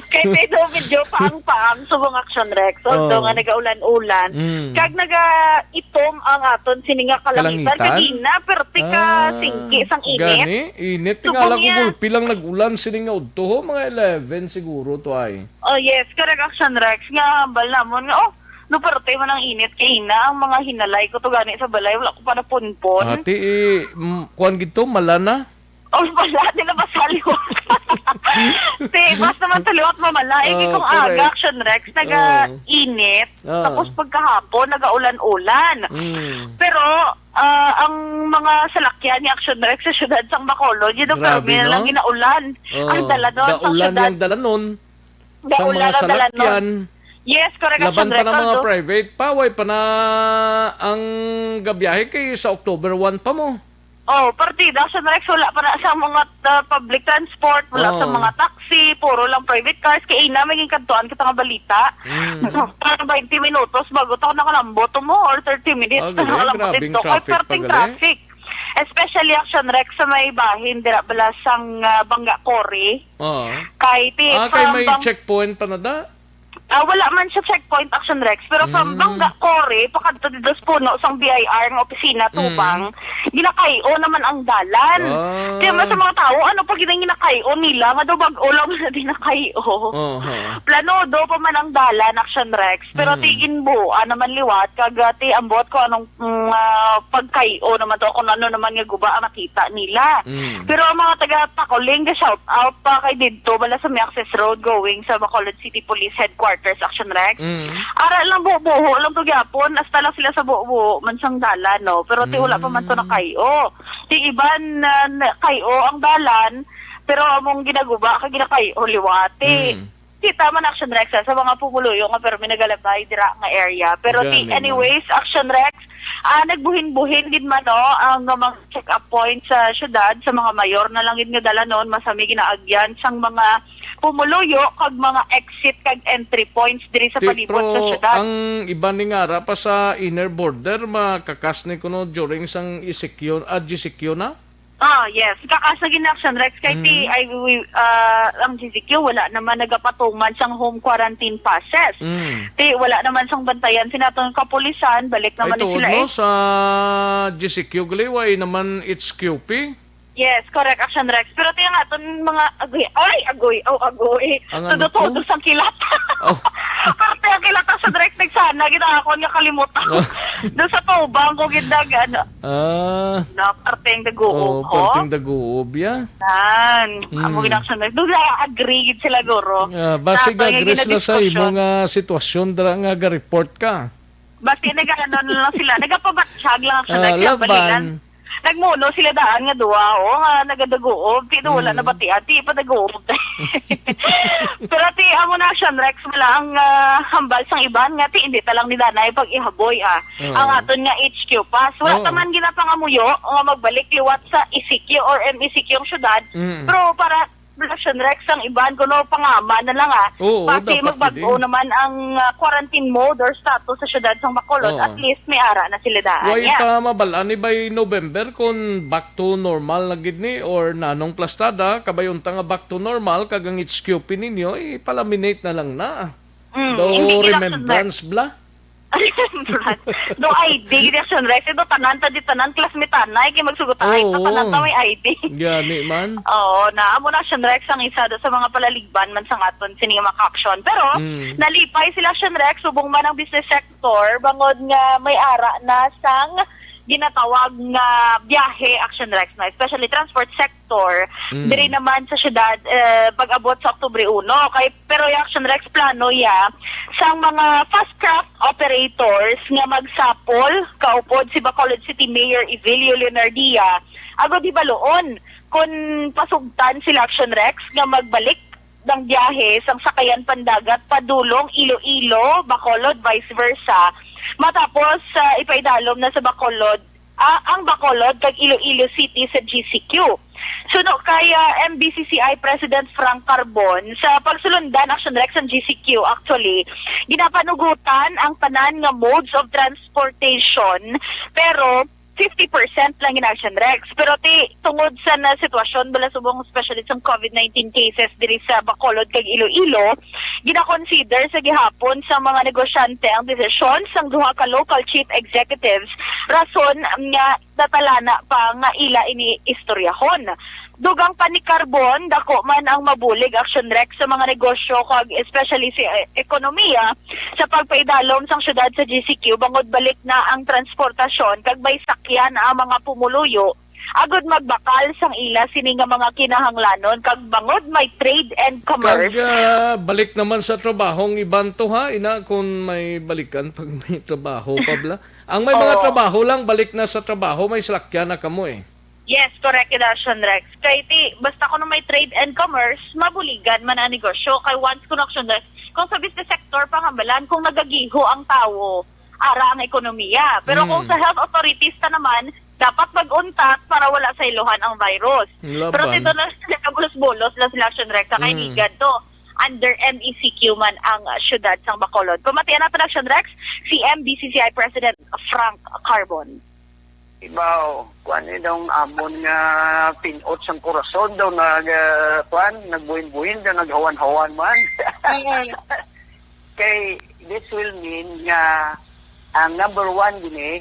Kay may daw medyo paang-paang subong Action Rex. Although Oh. nga nagaulan-ulan. Mm. Kag nagaitom ang aton sini nga kalangitan. Kalangitan? Kagina, perti ka Ah, singki sang init. gani? Init. Subong Tingala ko niya. gulpi lang nag-ulan sini nga udto, ho, mga eleven siguro to ay. Oh, yes. Correct, Action Rex. Nga, hambal namon nga, oh, no, parte man ang init kay ina, ang mga hinalay ko to gani sa balay, wala ko pa napunpon. Ati, eh, mm, kuwan gid to, mala na? Oh, wala, di na masaliwat. Te, basta man taliwat mamala. Eh, Oh, kung correct. aga, Action Rex, Oh. naga-init. Oh. Tapos pagkahapon, nagaulan-ulan. Mm. Pero, ah, ang mga salakyan ni Action Rex sa siyudad sang Bacolod, yun ang Grabe, permi na lang no? ginaulan. Oh, Ang dala doon sa daulan siyudad. niyang dalanon. Sang Daulan mga ang dalanon. salakyan. Yes, correct, Laban Action pa ng mga Records, oh. private pa, way pa na ang gabiyahe kay sa October one pa mo. Oh, partida, Action Rex, wala pa na sa mga, uh, public transport, wala sa Oh. mga taxi, puro lang private cars. Kay ina, may ginkantuan kita nga balita. Mm. Parang twenty minutos bago ta nakalambot mo or thirty minutes Ah, gali, na nakalambot grabing dito. Kay traffic perting paggali. traffic. Especially Action Rex sa may bahin, dira bala sang, ah, Bangga Quarry. Oo. Kay ti-, Ah, kay from may Bang- checkpoint pa na da? Ah, wala man siya checkpoint, Action Rex, pero from Mm. Bangga Quarry, pakadto dito sa puno sang B I R nga opisina, Mm. Tubang, ginakay-o naman ang dalan. Ah. Kaya man sa mga tao, ano pa gid ang ginakay-o nila? Nga daw bag-o lang na ginakay-o. Oho. Planodo pa man ang dalan, Action Rex, pero Mm. ti ginbuo naman liwat, kag, ah, ti ambot ko anong mm, ah, pagkay-o naman to, kung ano naman nga guba ang nakita nila. Mm. Pero ang mga taga Pakuling, ga-shout out pa kay didto, bala sa may access road going sa Bacolod City Police Headquarters, Action Rex. Mm. Ara lang, buho-buho lang to gyapon, hasta lang sila sa buho-buho man sang dalan, no? Pero ti wala pa man to Mm. nakay-o. Ti iban na, na kay-o ang dalan, pero among ginaguba kay ginakay-o liwati. Mm. Kita man, Action Rex, ah, sa mga pumuluyo nga pero may nagalabay dira nga area. Pero ti, Gani man. anyways, Action Rex, ah, nagbuhin-buhin gid man, no, ang mga check-up points sa syudad, sa mga mayor na lang gid nga dalanon, masami ginaagyan sang mga pumuluyo kag mga exit kag entry points diri sa Ti, palibot sa pero syudad. ang iban ni nga ara pa sa inner border, makakas ni kuno during sang E C Q, ah, G C Q na? Ah, yes. Kakas na gid na, Action Rex, kay ti, Mm. ay, we, ah, ang G C Q wala naman nagapatuman sang home quarantine passes. Mm. Ti, wala naman sang bantayan sina atong kapulisan, balik Ay, naman ni tuod sila, no, eh. sa G C Q gali, way naman H Q P? Yes, correct, Action Rex. Pero ti, ang aton mga agoy, ay, agoy, oh, agoy. Ang ano Todo-todo po? sang kilat. Oh. Parte ang kilat sa direct nagsana, gid akon nga kalimutan. Oh. Doon sa tubang ko gid nag, ano, Ah. na parte ang daguob, Oh, ho? parteng daguob, ya. Yan. Amo Hmm. gid, Action Rex. Doon na agree gid sila, guro. Ah, basi Sa ato nga agree sila sa imo ginadiskusyon. nga sitwasyon, dira nga ga-report ka. Basi nag-ano na lang sila, nagapabatsyag lang, Action Ah, Rex, sa laban. balilan. Nagmuno sila daan nga duha, o, nga nagadaguob. Ti, wala Mm. na bati, ati, padaguob. Pero ti, amo na, Action Rex, wala ang, ah, hambal sang iban nga, ti, hindi ta lang ni danay pag-ihaboy, ah. Oo. Ang aton nga H Q pass. Wala Oo. ta man ginapangamuyo nga magbalik liwat sa E C Q or M E C Q ang syudad. Mm. Pero para Action Rex ang iban, kuno pangama na lang, ah. Oo, Basi dapat magbag-o gid, eh. naman ang, ah, quarantine mode or status sa syudad sang Bacolod. Oo. At least may ara na sila daan Way niya. pa mabal-an ni by November kung back to normal na gid ni or nanong plastada, kabay unta nga back to normal, kag ang H Q P ninyo, ipalaminate na lang na. Mm, Daw hindi sila remembrance bla? Remembrance. No I D, gid, Action Rex. Ito, tanan ta di, tanan classmate, anay, kay magsugot, ay, ito, Oo. tanan ta may I D. Gani man. Oo, na, amo na, Action Rex, ang isa do sa mga palaligban man sang aton sini nga mga aksyon. Pero, Mm. nalipay sila, Action Rex, subong man ang business sector, bangod nga may ara na sang ginatawag nga biyahe, Action Rex, na, especially transport sector, Mm. diri naman sa syudad, eh, pag-abot sa Oktubre uno. Kay, pero yung Action Rex, plano ya sang mga fast craft operators nga magsapol, kaupod si Bacolod City Mayor Evelio Leonardia, agod hibaluon kon pasugtan sila, Action Rex, nga magbalik ng biyahe sang sakayan pandagat padulong Iloilo, Bacolod, vice versa. Matapos, ah, ipaidalom na sa Bacolod, ah, ang Bacolod kag Iloilo City sa G C Q. Suno kay, ah, M B C C I President Frank Carbon, sa pagsulundan, Action Rex, ang G C Q, actually, ginapanugutan ang tanan nga modes of transportation, pero fifty percent lang gid, Action Rex. Pero ti, tungod sa na sitwasyon bala subong, especially sa covid nineteen cases diri sa Bacolod kag Iloilo, gina-consider sa gihapon sa mga negosyante ang desisyon sang duha ka local chief executives, rason nga natalana pa nga ila ini istoryahon. Dugang pa ni Carbon, dako man ang mabulig, Action Rex, sa mga negosyo kag especially sa, eh, ekonomiya sa pagpaidalom sang syudad sa G C Q bangod balik na ang transportasyon kag may sakyan ang mga pumuluyo agud magbakal sang ila sini nga mga kinahanglanon kag bangod may trade and commerce. Kag, ah, balik naman sa trabaho ang iban to, ha, ina, kung may balikan pag may trabaho pa bala. Ang may mga Oo. trabaho lang, balik na sa trabaho, may salakyan na kamo, eh. Yes, correct, Action Rex. Kay ti, basta kuno may trade and commerce, mabuligan man ang negosyo. Kay once kuno, Action Rex, kung sa business sector, pangambalan, kung nagagiho ang tawo, ara ang ekonomiya. Pero kung Mm. sa health authorities ta naman, dapat mag-untat para wala sa iluhan ang virus. Laban. Pero ti doon lang sila kabulos-bulos lang sila, Action Rex, sa kay Mm. ligad to. Under M E C Q man ang, uh, syudad sang Bacolod. Pamatian nato, Action Rex, si M B C C I President Frank Carbon. Ibaw, kuan ni dong amon nga pinot sang kurason daw nag, ah, kuan, nagbuhin-buhin daw, naghawan-hawan man. Mm. Kay this will mean nga ang number one gini,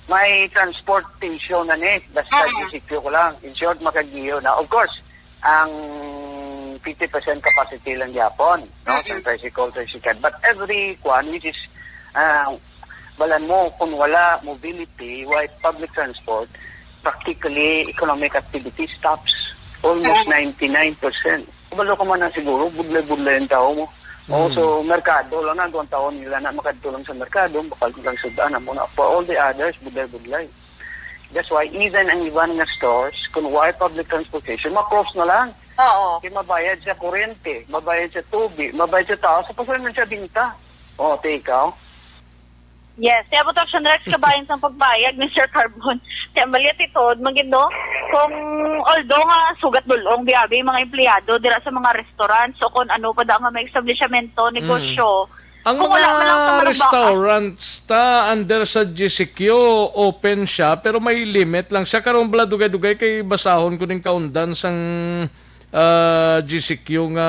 may transportation na ni, basta Mm. G C Q ko lang. In short, makagiyo na. Of course, ang fifty percent capacity lang gyapon, no? Mm-mm. Sa tricycle, tricycle. But every kuan, which is, ah, balan mo, kung wala mobility, why public transport, practically, economic activity stops almost Mm. ninety-nine percent. Kabalo ko man na siguro, budlay-budlay ang tao mo. Oo, Mm. so, merkado lang na, ang tao nila na makadto lang sa merkado, bakal lang sud-an, amo na. For all the others, budlay-budlay. That's why even ang iban nga stores, kung why public transportation, ma-close na lang. Oo. Kay mabayad siya kuryente, mabayad siya tubig, mabayad siya tao, sa pasulod man siya binta. O, ti ikaw? Yes, kaya po, Action Rex, kabayan sang pagbayad ni Sir Carbon. Kaya mali, Titod, magid, no? Kung, although nga sugat dulong, biyabi, mga empleyado, dira sa mga restaurants, o kung ano pa da nga may establishmento, negosyo, Ang kung wala man lang mga sa mga baka. restaurants ta under sa G C Q, open siya, pero may limit lang siya. Karon bala dugay-dugay kay basahon ko ning kaundan sang, ah, G C Q nga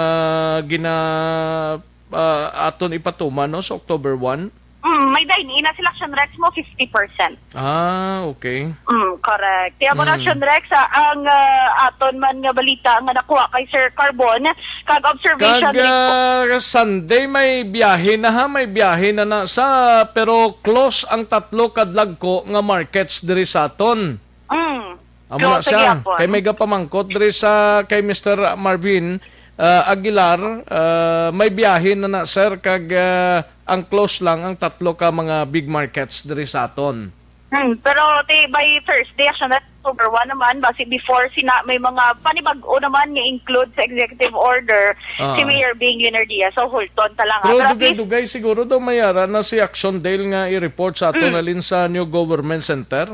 gina-, ah, aton ipatuman, no, sa October one. Mm, may dine-in na sila, Action Rex, mo fifty percent. Ah, okay. Mm, correct. Kaya mo na, Mm. Action Rex, ah, ang, ah, aton man nga balita nga nakuha kay Sir Carbon, kag observation Kag, report. ah, Sunday may biyahe na ha, may biyahe na na sa, pero close ang tatlo ka dagko nga markets diri sa aton. Mm. Amo na Close sa siya. gihapon. Kay may gapamangkot diri sa kay Mister Marvin, ah, Aguilar, ah, may biyahe na na, sir, kag, ah, ang close lang ang tatlo ka mga big markets diri sa aton. Hmm, pero ti by Thursday, Action Rex, October one naman, basi before sina may mga panibag-o naman nga include sa executive order Ah. si Mayor Bing Leonardia. So, hulton ta lang, ah. Pero Pero at least dugay-dugay siguro daw may ara na si Action Dale nga i-report sa aton Mm. halin sa New Government Center.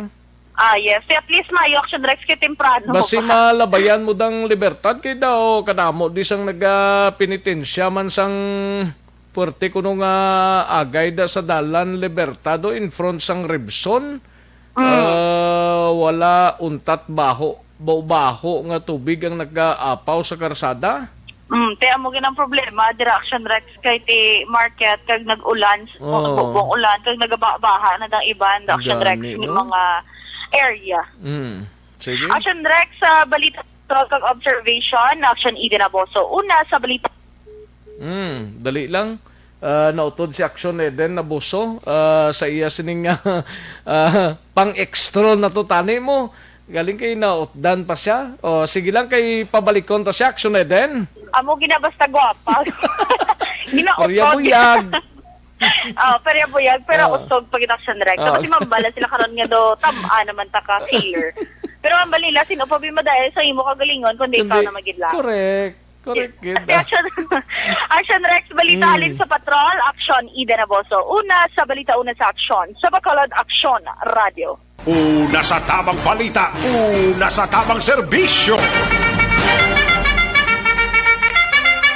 Ah, yes. At least maayo, Action Rex, kay temprano Basi pa. malabayan mo dang libertad kay daw kadamo di sang nagapenitensya man sang puwerte kuno nga agay da sa dalan Libertad o in front sang Rebson. Mm. Ah, wala untat baho, baho-baho nga tubig ang nagaapaw sa karsada. Mm, ti amo gid ang problema, dira, Action Rex, kay ti market kag nag-ulan, Oo. buong ulan, kag nagabaha na dang iban, Action Rex, Gani, may no? mga area. Mm. Sige. Action Rex, sa balita kag observation, Action Eden Aboso. Una sa balita. Mm, dali lang. Ah, nautod si Action Eden Aboso, ah, sa iya sining, ah, pang-extra na to tani mo. Galing kay nautdan pa siya. O, sige lang kay pabalikon ta siya, Action Eden. Amo gina basta gwapa. Ginautod. Purya buyag. Oh, pero buyag, pero Oh. usog pag Action Rex. Oh. Tapos si Mambala sila karon nga do, tam-a naman ta ka filler. Pero ang balila, sino pa bi madaya sa imo kagalingon, kundi ikaw Kundi, na magid lang. correct. Correct Yes. gid. At Action, Action Rex, balita Mm. halin sa Patrol, Action Eden Aboso. Una sa balita, una sa aksyon. Sa Bacolod, Action Radio. Una sa tamang balita, una sa tamang serbisyo.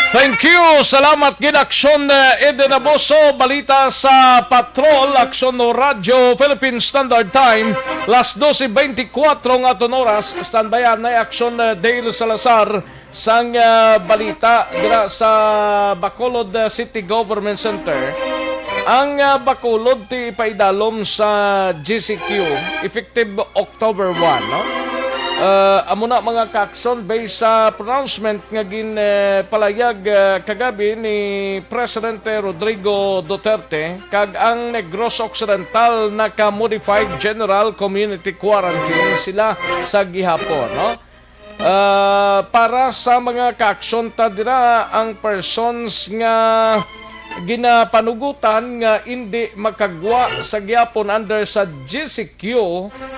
Thank you. Salamat gid, Action, eh, Eden Aboso. Balita sa Patrol, Action Radyo, Philippine Standard Time. Las doce veinticuatro nga aton oras. Standby na Action, eh, Dale Salazar sang, ah, balita dira sa Bacolod, ah, City Government Center. Ang, ah, Bacolod ti ipaidalom sa G C Q, effective October one, no? Ah, amo na, mga ka-aksyon, based sa pronouncement nga gin, eh, palayag, ah, kagabi ni Presidente Rodrigo Duterte, kag ang Negros Occidental naka-modified general community quarantine sila sa gihapon, no? Ah, para sa mga kaaksyon ta dira, ang persons nga ginapanugutan nga indi makagwa sa gihapon under sa G C Q,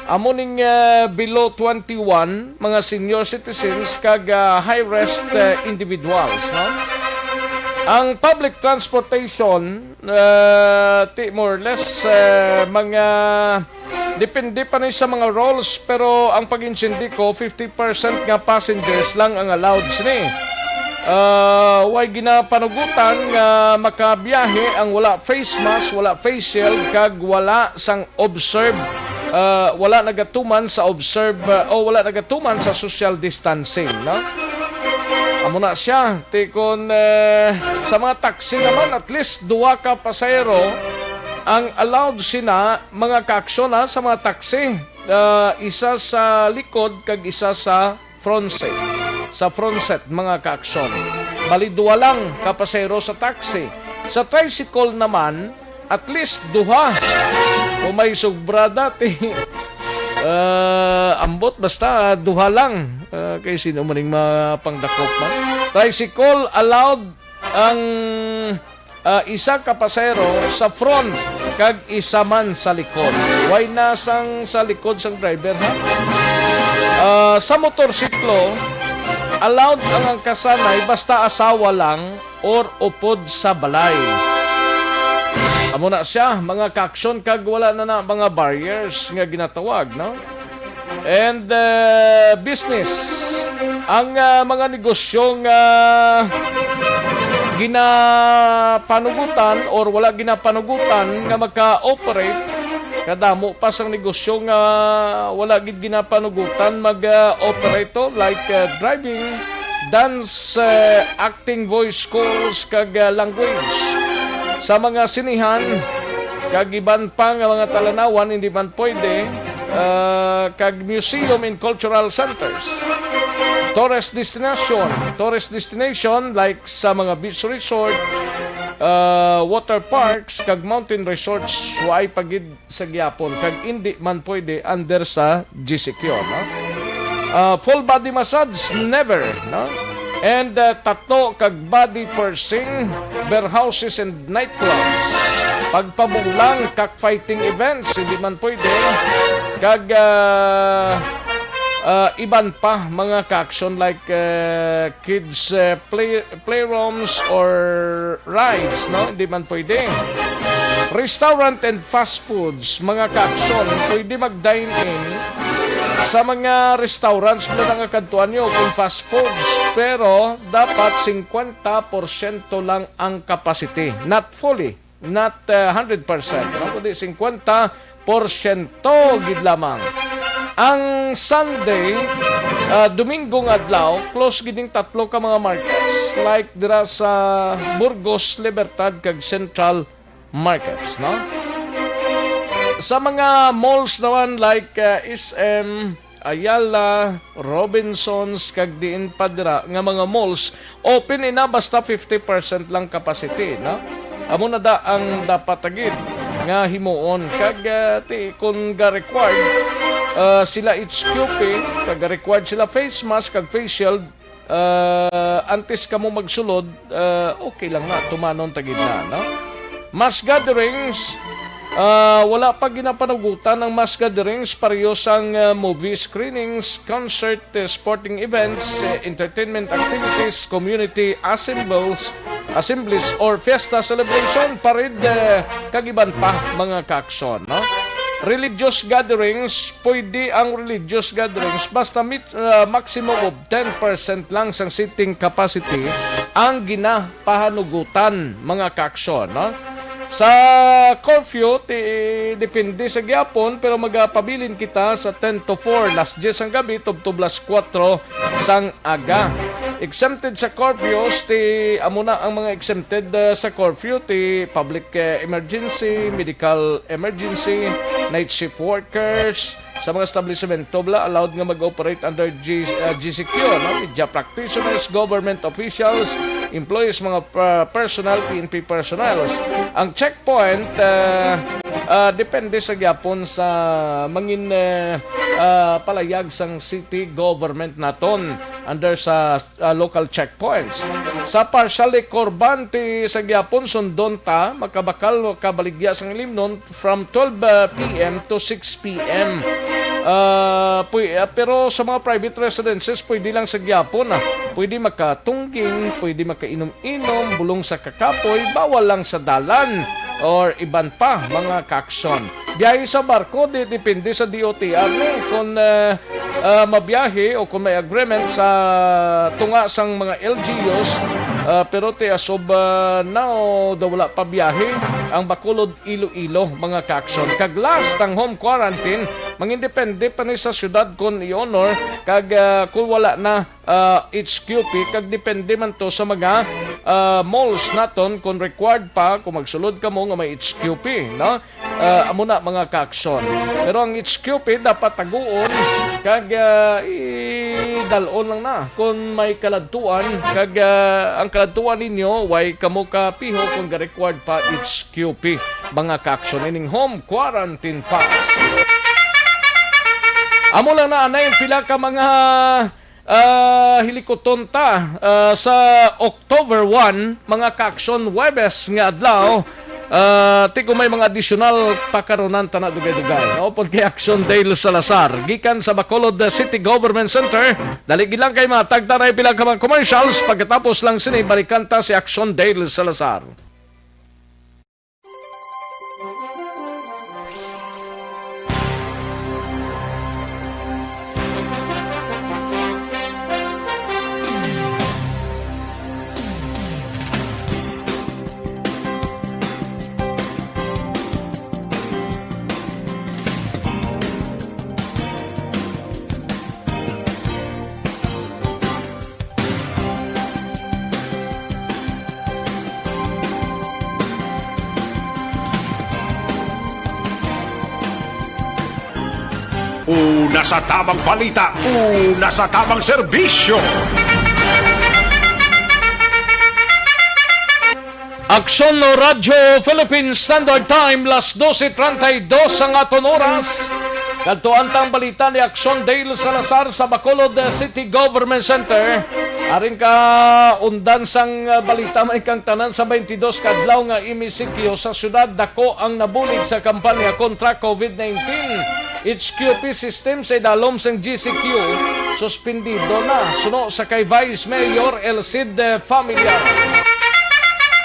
amo ning, ah, below twenty-one, mga senior citizens, kag, ah, high risk, ah, individuals, no? Ang public transportation, ah, ti more or less, ah, mga Depende pa ni sa mga rules, pero ang pag-intindi ko, fifty percent nga passengers lang ang allowed sini. Ah, way ginapanugutan nga makabiyahe ang wala face mask, wala face shield, kag wala sang observe, ah, wala nagatuman sa observe, ah, o wala nagatuman sa social distancing, no? Amo na siya. Ti kon, eh, sa mga taxi naman, at least duha ka pasahero ang allowed sina mga kaaksyon, ha, sa mga taxi. Ah, isa sa likod kag isa sa front seat. Sa front seat, mga kaaksyon. Bali, duha lang ka pasahero sa taxi. Sa tricycle naman, at least duha. Kung may sobra dati, ah, ambot, basta, ah, duha lang. Ah, kay sino man ning mapangdakop man. Tricycle allowed ang, ah, isa ka pasahero sa front kag isa man sa likod. Way na sang sa likod sang driver, ha? Ah, sa motorsiklo, Allowed ang angkasanay basta asawa lang or upod sa balay. Amo na siya, mga kaaksyon, kag wala na na mga barriers nga ginatawag, no? And, uh, business. Ang, uh, mga negosyo nga ginapanugutan or wala ginapanugutan nga maka-operate, kadamo pa sang negosyo nga wala gid ginapanugutan mag, uh, operate to, like, uh, driving, dance, uh, acting, voice schools, kag, uh, language. Sa mga sinihan, kag iban pa nga mga talanawan, hindi man pwede, uh, kag museum and cultural centers. Tourist destination, tourist destination like sa mga beach resort, uh, water parks, kag mountain resorts, waay pa gid sa gyapon, kag indi man pwede under sa G C Q, no? Ah, full body massage, never, no? And, ah, tattoo kag body piercing, beer houses and nightclubs. Pagpabulang, cockfighting events, hindi man pwede. Kag, ah, ah, iban pa, mga kaaksyon, like, ah, kids, ah, play, playrooms or rides, no? Hindi man pwede. Restaurant and fast foods, mga kaaksyon, pwede mag-dine-in sa mga restaurants mo na nga kadtuan nyo kung fast foods, pero dapat singkwenta porsyento lang ang capacity. Not fully, not, uh, hundred percent, no? Kundi singkwenta porsyento gid lamang. Ang Sunday, ah, Domingo nga adlaw, close gid ning tatlo ka mga markets, like dira sa Burgos, Libertad, kag Central Markets, no? Sa mga malls naman, like, ah, S M, Ayala, Robinsons, kag diin pa dira nga mga malls, open ina basta fifty percent lang capacity, no? Amo na da ang dapat ta gid nga himuon. Kag, ah, ti, kung ga-required, ah, sila H Q P, kag ga-required sila face mask kag face shield, ah, antes kamo magsulod, ah, okay lang na, tumanon ta gid na, no? Mass gatherings, ah, wala pa ginapanugutan ang mass gatherings, pareho sang, ah, movie screenings, concert, eh, sporting events, eh, entertainment activities, community assembles, assemblies, or fiesta celebration, parade, eh, kag iban pa, mga kaaksyon, no? Religious gatherings, pwede ang religious gatherings basta mit-, ah, maximum of ten percent lang sang seating capacity ang ginapahanugutan, mga kaaksyon, no? Sa curfew, ti, depende sa gyapon, pero magapabilin kita sa ten to four, las diyes sang gabi, tubtob las kuwatro sang aga. Exempted sa curfews, ti, amo na ang mga exempted, ah, sa curfew, ti public, eh, emergency, medical emergency, night shift workers, sa mga establishmento bala, allowed nga mag-operate under G-, ah, G C Q, no? Media practitioners, government officials, employees, mga pa-, personnel, P N P personnels. Ang checkpoint, ah, ah, depende sa gyapon sa mangin, eh, ah, palayag sang city government naton under sa, ah, local checkpoints. Sa partially curfew, ti sa gyapon sundon ta, makabakal, makabaligya sang ilimnon, from twelve, uh, P M to six P M. Uh, puy-, uh, pero sa mga private residences, pwede lang sa gyapon, ah. Pwede makatungging, pwede makainom-inom, bulong sa kakapoy, bawal lang sa dalan, or iban pa, mga kaaksyon. Biyahe sa barko, di, depende sa D O T R ni. Kung, uh, uh, mabiyahe o kung may agreement sa tunga sang mga L G Us, uh, pero ti as of, uh, now, daw wala pa biyahe ang Bacolod Iloilo, mga kaaksyon. Kag last, ang home quarantine, mangindepende pa ni sa syudad kon i-honor, kag, ah, kung wala na, ah, H Q P, kag depende man to sa mga, ah, malls naton kung required pa, kung magsulod kamo nga may H Q P, no? Ah, amo na, mga kaaksyon. Pero ang H Q P dapat taguon, kag, ah, idal-on lang na kung may kaladtuan, kag, ah, ang kaladtuan ninyo, way kamo kapiho kung ga-required pa H Q P, mga kaaksyon, ining home quarantine pass. Amo lang na, anay pila ka mga, ah, hilikuton ta, ah, sa October one, mga kaaksyon, Huwebes nga adlaw, Ah, ti kung may mga additional pakaronan ta na dugay-dugay. No? Upod kay Action Dale Salazar, gikan sa Bacolod City Government Center. Dali gilang kay matagta na pila ka mga commercials. Pagkatapos lang sini, balikan ta si Action Dale Salazar. Una sa tamang balita, una sa tamang serbisyo. Aksyon Radyo Philippine Standard Time, las doce treinta y dos ang aton oras. Kadto ang tang balita ni Aksyon Dale Salazar sa Bacolod City Government Center. Aring ka undan sang, uh, balita, may kang tanan sa twenty-dos ka adlaw nga M E C Q sa syudad, dako ang nabulig sa kampanya kontra COVID nineteen. H Q P system sa idalom sang G C Q, suspendido na, suno sa kay Vice Mayor El Cid, eh, Familiar.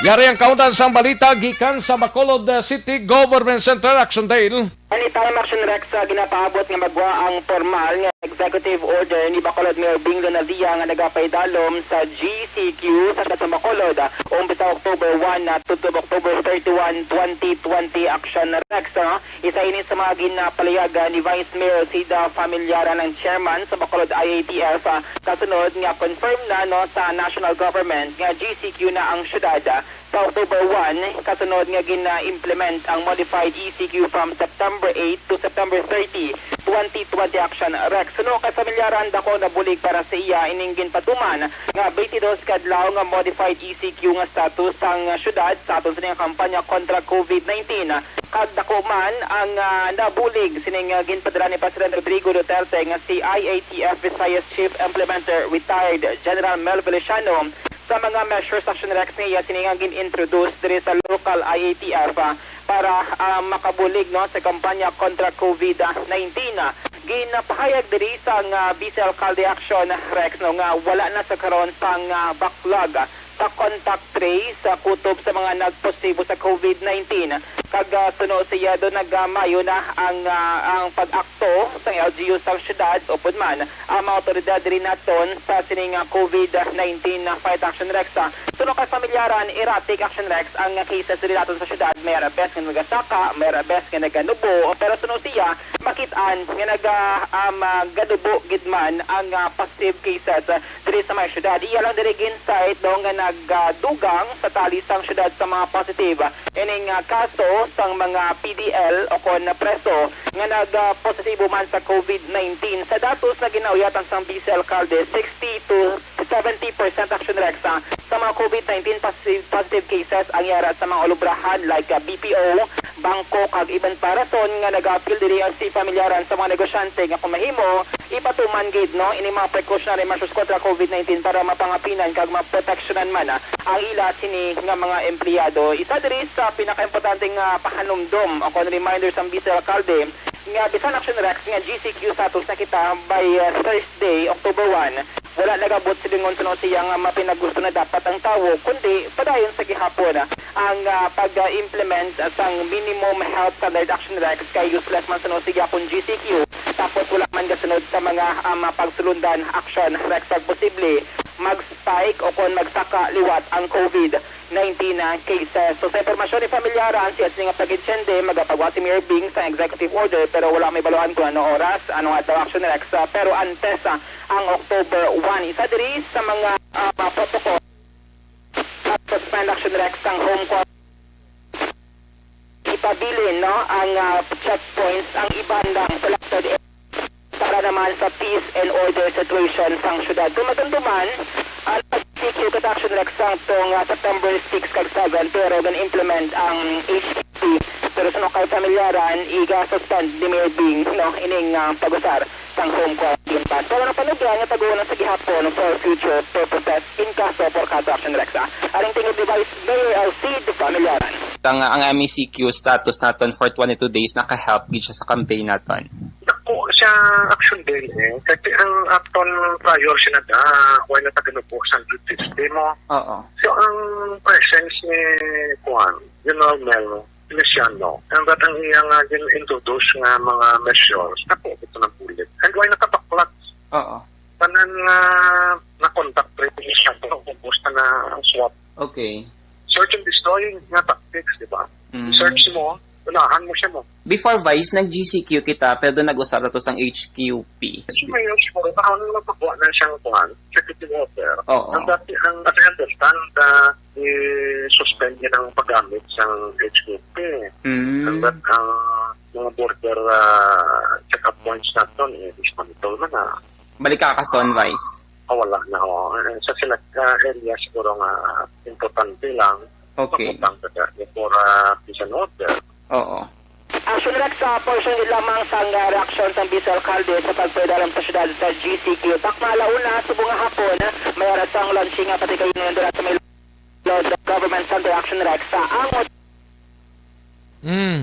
Yari ang kaundan sang balita gikan sa Bacolod, eh, City Government Center, Action Dale. Anytime, Action Rex, sa ginapaabot nga magwa ang formal nga executive order ni Bacolod Mayor Bing Lonadia nga nagapaidalom sa G C Q sa Bacolod, umpisa October one na tudlo October thirty-one, twenty twenty, Action Rex, ah. Isa ini sa mga ginapalayagan ni Vice Mayor Cid Familiaran, ang chairman sa Bacolod I A T F, ah, kasunod nga confirm na, no, sa national government nga G C Q na ang syudad, ah, sa October one, kasunod nga gina-implement ang modified E C Q from September eight to September thirty, twenty twenty, Action Rex. Suno kay Familiaran, dako na bulig para sa iya ining ginpatuman nga twenty-dos ka adlaw nga modified E C Q nga status sang syudad sa aton sining kampanya kontra COVID nineteen. Kag dako man ang, ah, nabulig sining, ah, ginpadala ni President Rodrigo Duterte nga si I A T F Visayas Chief Implementer, retired General Mel Feliciano, sa mga measures, Action Rex, nga iya sini nga gin-introduce diri sa local I A T F, ah, para, ah, makabulig, no, sa kampanya kontra COVID nineteen. Ginapahayag diri sang, ah, Vice Alcalde, Action Rex, no, nga wala na sa karon sang, ah, backlog sa contact trace, ah, kutob sa mga nagpositibo sa COVID nineteen. Kag, ah, suno siya, do nagamayo na ang, ah, ang pag-akto sang L G U sa syudad, upod man ang mga awtoridad diri naton sa sining, ah, COVID nineteen na fight, Action Rex. Ah, suno kay Familiaran, erratic, Action Rex, ang cases diri naton sa syudad. May ara bes nga nagasaka, may ara bes nga naganubo, pero suno siya, makit-an nga naga-, um, ah, ganubo gid man ang, ah, positive cases, ah, diri sa may syudad. Iya lang diri gin-cite daw nga nagdugang sa tali sang syudad sa mga positive ining, ah, kaso sang mga P D L o kon preso nga nag, ah, positibo man sa COVID nineteen. Sa datos nga ginauyatan sang Vice Alcalde, sixty to seventy percent, Action Rex, ah, sa mga COVID nineteen posi-, positive cases ang yara sa mga ulubrahan like, ah, B P O, bangko, kag iban pa. Rason nga nag-apil diri ang si Familiaran sa mga negosyante nga kung mahimo, ipatuman gid, no, ini mga precautionary measures kontra COVID nineteen para mapangapinan kag maproteksyonan man, ah, ang ila sini nga mga empleyado. Isa diri sa pinakaimportante nga pahanumdom o kon reminder sang Vice Alcalde nga bisan, Action Rex, nga G C Q status na kita by, ah, Thursday, October one, wala nagabot silingon suno siya nga mapinagusto na dapat ang tawo, kundi padayon sa gihapon ang, ah, pag-implement sang minimum health standard, Action Rex, kay useless man suno siya kung G C Q tapos wala man gasunod sa mga, ah, mapagsulundan, Action Rex, kag posible mag-spike o kon magsaka liwat ang COVID nineteen na cases. So, sa impormasyon ni Familiaran, siya sini nga pag-insyende, magapagwa si Mayor Bing sa executive order, pero wala may baluhan kung ano oras, anong adlaw, Action Rex, ah, pero antes, ah, ang October one. Isa diri sa mga, ah, protocol, ah, suspend, Action Rex, ang home quarantine. Ipabilin, no, ang, ah, checkpoints, ang iban lang selected para naman sa peace and order situation sang syudad. Kung matumtuman, ang G C Q kita, Action Rex, sang tong, ah, September six kag seven, pero gan-implement ang H Q P. Pero suno kay Familiaran, iga-suspend ni Mayor Bing, no, ining, ah, pag-usar sang home quarantine. Pero napanugyan nga taguon na sa gihapon for future purposes in kaso for kaso Action Rex. Aring tingog ni Vice Mayor Alcide Familiaran. Ang, ang M E C Q status naton for twenty-two days, naka-help gid siya sa campaign naton. Dako siya action din eh. Kasi ang aton prior siya na da, wala na taga-nubo sa system mo. Oo. So, ang presence ni, kuwan, General Mel Feliciano, and that ang iya nga gin-introduce nga mga measures, ako ito ng bulit. And why nakabaklat? Oo. Tanan nga na-contact tracing siya, pero ubos na na ang swab. Okay. Search and destroy nga tactics, di ba? Mm. Search mo, unahan mo siya mo. Before Vice, nag-G C Q kita, pero doon nag-usap na to sang H Q P. So, ngayon, siguro, kaon na magpagawa na siyang kuhan, executive order. Oo. Ang dati, ang, as I understand, ah, i-suspend niya ang paggamit sang H Q P. Mm. And that ang mga border, ah, check-up points naton, eh, dismantle man na. Balik ka kason, Vice? Ah, wala na, oh. Eh, sa sila, ah, area siguro nga importante lang, Okay. Mabutang ka sa, for, ah, peace and order. Oo. Action Rex, sa portion gid lamang sang, ah, reaksyon sang Vice Alcalde sa pagpadalan sa syudad sa G C Q. Takna ala una, subong nga hapon, may ara sang launching nga pati kayo nandun sa may Lord Government Center. Action Rex, sa angot. Mm.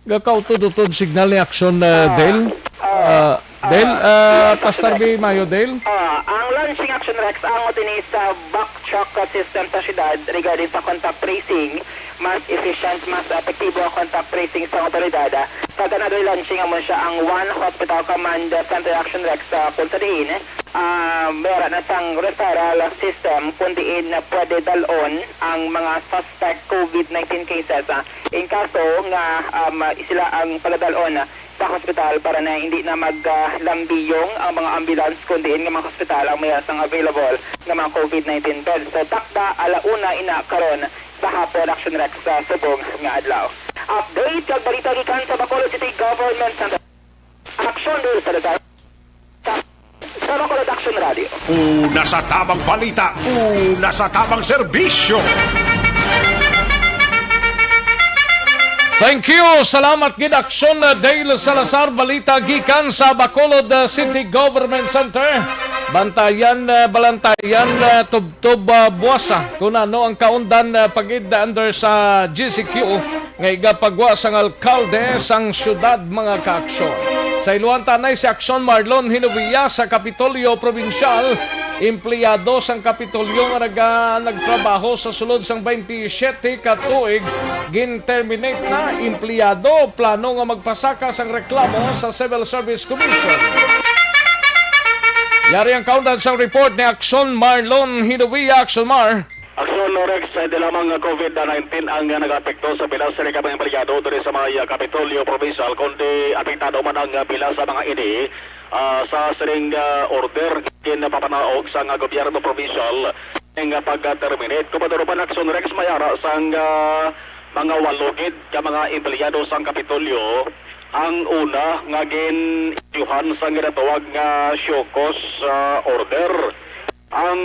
Gakautod-utod signal ni Action, uh, Ah, Dale. ah, Uh, Dale, ah, uh, Pastor Rex. B. Mayo, Dale. Ah, ang launching Action Rex angot ini sa backtrack system sa syudad regarding sa contact tracing. Mas efficient, mas epektibo ang contact tracing sa otoridad. Sa ganado launching amo siya ang One Hospital Command Center Action Rex, ah, kung sa diin, ah, may ara na sang referral system kung diin na pwede dalon ang mga suspect COVID nineteen cases, ah, in kaso nga, um, sila ang pagadalon sa hospital para na hindi na maglambiyong ang mga ambulance kung diin nga mga hospital ang may sang available nga mga COVID nineteen beds. So, takda ala una ina karon sa hapon, Action Rex, sa subong nga adlaw. Update kag balita gikan sa Bacolod City Government Center. Action Rex sa lugar. Sa, sa Bacolod Action Radio. Una sa tabang balita, una sa tabang serbisyo. Thank you. Salamat gid, Action, uh, Dale Salazar. Balita gikan sa Bacolod, uh, City Government Center. Bantayan, uh, Balantayan, uh, Tubtob, uh, Buasa. Kung ano ang kaundan, uh, pagid under sa G C Q nga igapagwa sang alkalde sang siyudad, mga kaaksyon. Sa iluhan ta anay si Action Marlon Hinovia sa Kapitolyo Probinsyal. Empleyado sang Kapitolyo nga naga-, nagtrabaho sa sulod sang twenty-seven ka tuig gin-terminate na. Empleyado plano nga magpasaka sang reklamo sa Civil Service Commission. Yari ang kaundan sang report ni Action Marlon Hinovia. Action Mar. Aksyon, Rex, hindi lamang COVID nineteen ang nag-apekto sa pila sa mga empleyado diri sa may, ah, Kapitolyo Provincial, kundi apektado man ang, ah, pila sa mga ini, ah, sa sining, ah, order ginpapanaog sang, ah, gobyerno provincial nga pag-terminate. Kumbaga, Aksyon Rex, may ara sang, ah, mga walo gid ka mga empleyado sang Kapitolyo ang una nga gin-isyuhan sang ginatawag nga show cause, ah, order. Ang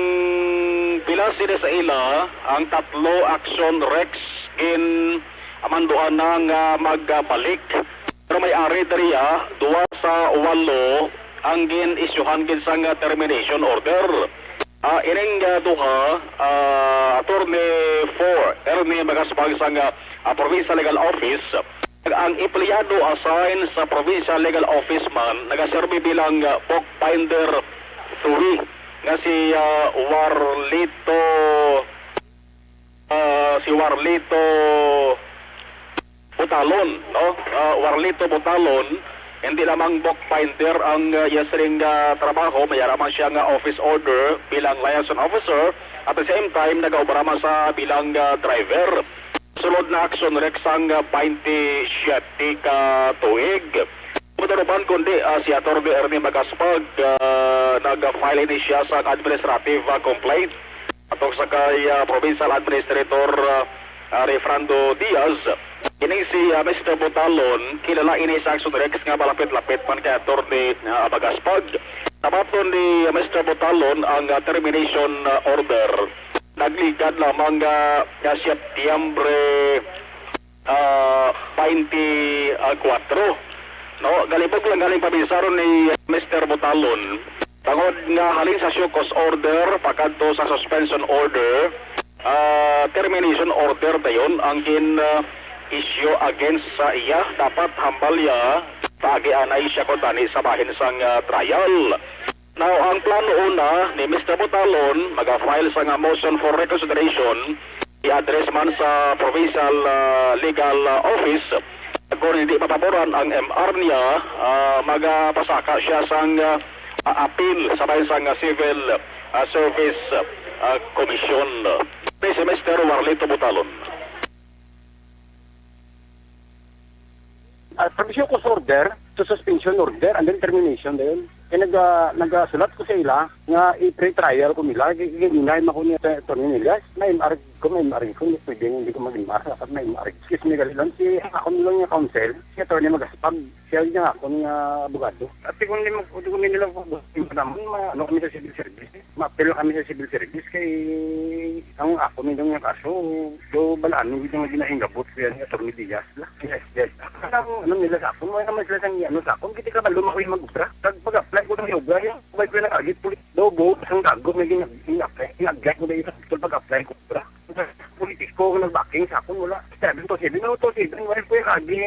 pila sini sa ila, ang tatlo Action Rex gin-amanduan na nga magbalik. Pero may ari diri, ah, duha sa walo ang gin-isyuhan gid sang termination order. Ah, ining, ah, duha, ah, Attorney four, Ernie Magaspag sang, ah, Provincial Legal Office, ang empleyado assign sa Provincial Legal Office man nagaserbi bilang, ah, bookbinder three nga si, ah, Warlito, ah, si Warlito Butalon, no? Ah, Warlito Butalon, hindi lamang bookbinder ang, ah, iya sining, ah, trabaho, may ara man siya nga office order bilang liaison officer, at the same time, nagaobra man sa bilang, ah, driver. Sulod na Action Rex ang, ah, twenty-seven ka tuig. Bukod pa man, kundi, ah, si Attorney Ernie Magaspag, ah, nag-file ini siya sa administrative, ah, complaint atong sa kay, ah, Provincial Administrator, ah, ah, Refrando Diaz. Ini si, ah, Mister Butalon, kilala ini sa Action Rex nga malapit-lapit man kay Attorney, ah, Magaspag. Nabaton ni Mister Butalon ang, ah, termination, ah, order. Nagligad lamang nga, nga Setyembre, ah, twenty-four. No, galibog lang galing pabinsaron ni Mister Butalon. Tungod nga halin sa show cause order pakadto sa suspension order, ah, termination order dayon ang gin, ah, issue against sa iya. Dapat hambal iya, paagi anay siya ko tani sa bahin sang, ah, trial. Now, ang plano una ni Mister Butalon, maga-file sa nga motion for reconsideration, i-address man sa provincial, ah, legal, ah, office. Kung hindi mapaboran ang M R niya, ah, magapasaka siya sang, ah, appeal sa bahin sang, ah, Civil, ah, Service, ah, Commission. Ni si Mister Warlito Butalon. Ah, from show cause order to suspension order and then termination dayon. Kaya nag, ah, nagasulat ko sa ila nga i-pre-trial ko nila. Gi-, gininay man ko ni Attorney Nelias, may M R ko, may M R ko, hindi pwede, hindi ko mag-M R. Dapat may M R. Excuse me, gali lang. Si, ang ako nila nga counsel, si Attorney Magaspag, siya yung ako nga abogado. At kung hindi mo, kung hindi nila, naman, ma-, ano kami sa civil service. Ma-appeal kami sa civil service kay ang ako nila nga kaso, do balaan nila nga ginahingabot ko yan ni Attorney Diaz la. Yes, yes. Ang ano nila sa akon, wala naman sila sang ano sa akon, kiti ka ba lumakoy mag-obra? Kag pag-apply ko ng obra, yung wala ko nakaagit, pulit do, bo, sang gago, may ginag-, ginag-apply, ginag-apply ko na yung sa pag-apply ko obra. Politiko nga nag-backing sa akon, wala. Seven to seven, no, to seven, wala ko yung agi,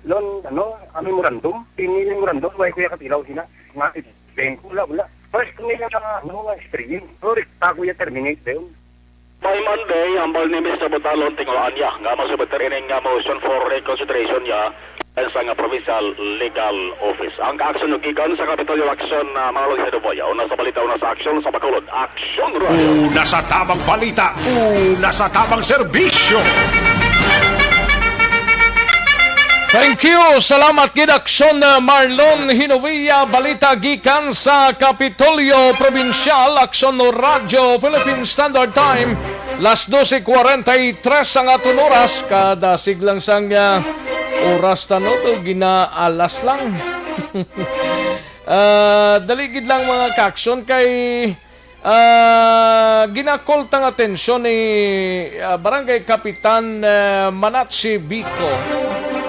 lon, ano, ang memorandum, pini memorandum, wala ko yung katilaw sila. Nga, Bengko, wala, wala. First ko nila nga, ano, nga stream. Sorry, ako yung terminate dayon. By Monday, hambal ni Mister Butalon, tinguhaan niya nga masubmit ining nga motion for reconsideration niya sa nga provincial legal office. Ang kaaksyon gikan sa Kapitolyo Aksyon, ah, mga lord sa Duboya, una sa balita, una sa aksyon, sa Bacolod, Aksyon Radio. Una sa tamang balita, una sa tamang serbisyo. Thank you. Salamat gid, Aksyon, uh, Marlon Hinovia. Balita gikan sa Kapitolyo Probinsyal, Aksyon Radyo Philippine Standard Time. Las doce cuarenta y tres ang aton oras. Kadasig lang sang, uh, oras ta, no, to ginaalas lang. Ah, dali gid lang, mga kaaksyon, kay Ah, ginakoltang atensyon ni, ah, Barangay Kapitan, ah, Manatsi Bico.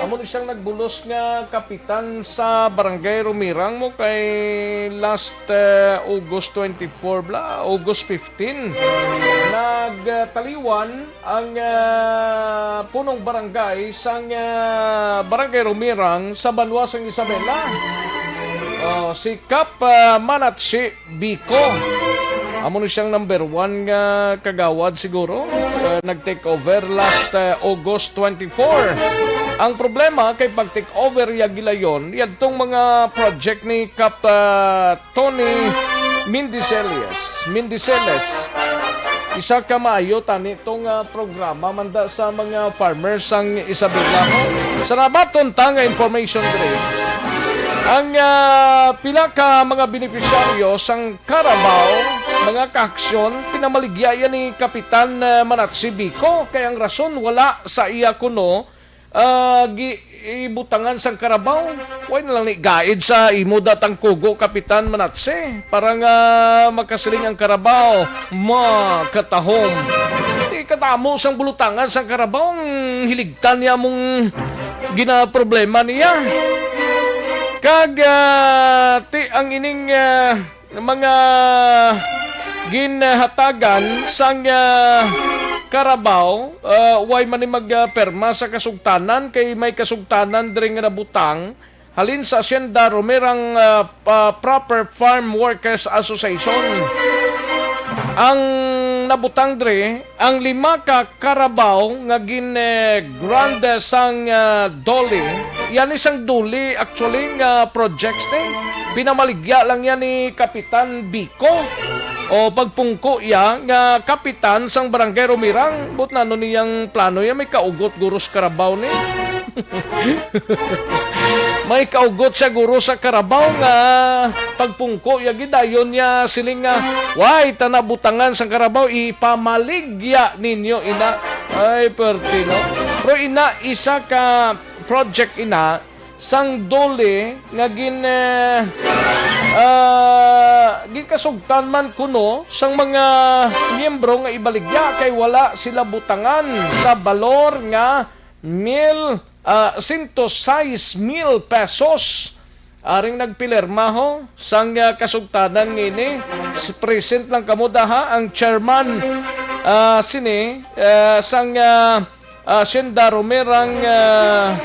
Amo ni siyang nagbulos nga kapitan sa Barangay Rumirang mo kay last, ah, August twenty-four bla, August fifteen. Nagtaliwan ang, ah, punong barangay sang, ah, Barangay Rumirang sa banwa sang Isabela. Oh, si Kap, ah, Manatsi Bico. Amo ni siyang number one nga kagawad siguro. Uh, nag-take over last, uh, August twenty-four. Ang problema kay pag-take over ya gilayon, yadtong mga project ni Kap, uh, Tony Mindiceles. Mindiceles. Isa ka maayo tani tong, uh, programa manda sa mga farmers sang Isabela, no? Sa nabaton ta nga information diri, ang, ah, pila ka mga benepisyaryo sang Carabao, mga kaaksyon, pinamaligya yan ni Kapitan, ah, Manatsi Bico, kay ang rason wala sa iya kuno, ah, gi-, ibutangan sang Carabao. Way na lang ni gaid sa imo datang kugo, Kapitan Manatsi, para nga makasiling ang Carabao, makatahom. Di kadamo sang bulutangan sang Carabao, ang hiligtan niya mong ginaproblema niya. Kag, ah, ti, ang ining, ah, mga ginhatagan sang, ah, Carabao, ah, way man ni magperma sa kasugtanan, kay may kasugtanan diri nga nabutang halin sa Hacienda Romerang, ah, pa-, Proper Farm Workers Association. Ang nabutang diri, ang lima ka Carabao nga gin, eh, grant sang, ah, DOLE. Yan isang DOLE, actually, nga projects ni. Pinamaligya lang yan ni Kapitan Bico. O pagpungko iya nga kapitan sang Barangay Romirang. But nano niyang plano iya, may kaugot guro sa Carabao ni. May kaugot siya guro sa Carabao nga pagpungko iya, gidayon niya siling nga, "Way, tana butangan sang Carabao, ipamaligya ninyo ina." Ay, perte, no? Pero ina, isa ka project ina sang DOLE nga gin, eh, ah, ginkasugtan man kuno sang mga miyembro nga ibaligya kay wala sila butangan sa balor nga mil ah, sento sais mil pesos. Aring nagpilirma ho sang, ah, kasugtanan ngini, s-, present lang kamo daha ang chairman, ah, sini, ah, sang, ah, ah, Sindaromirang, ah,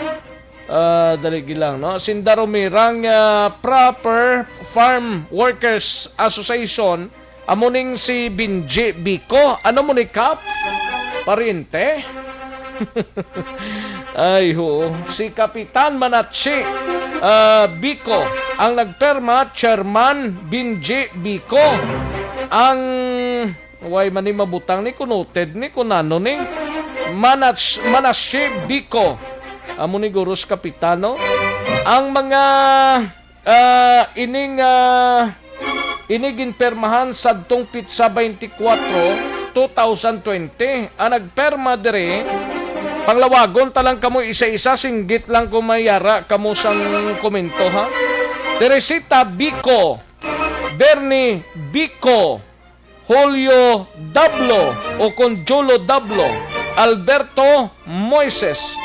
ah, dali gilang, no? Sindaromirang, ah, Proper Farm Workers Association, amo ning si Benji Bico. Ano mo ni, Kap? Pariente? Ay, ho. Si Kapitan Manachi, ah, Bico ang nagperma, Chairman Benji Bico. Ang, why man ni mabutang ni, kunoted ni, kunano ni? Manach-, Manachi Bico. Amo ni guros kapitano. Ang mga, ah, ining, ah, ini ginpermahan sadtong pitsa twenty-four, two thousand twenty. Ang nagperma diri, panglawagon ta lang kamo isa-isa, singgit lang kung mayara kamo sang komento, ha. Teresita Bico, Bernie Bico, Julio Dablo o kon Jolo Dablo, Alberto Moises,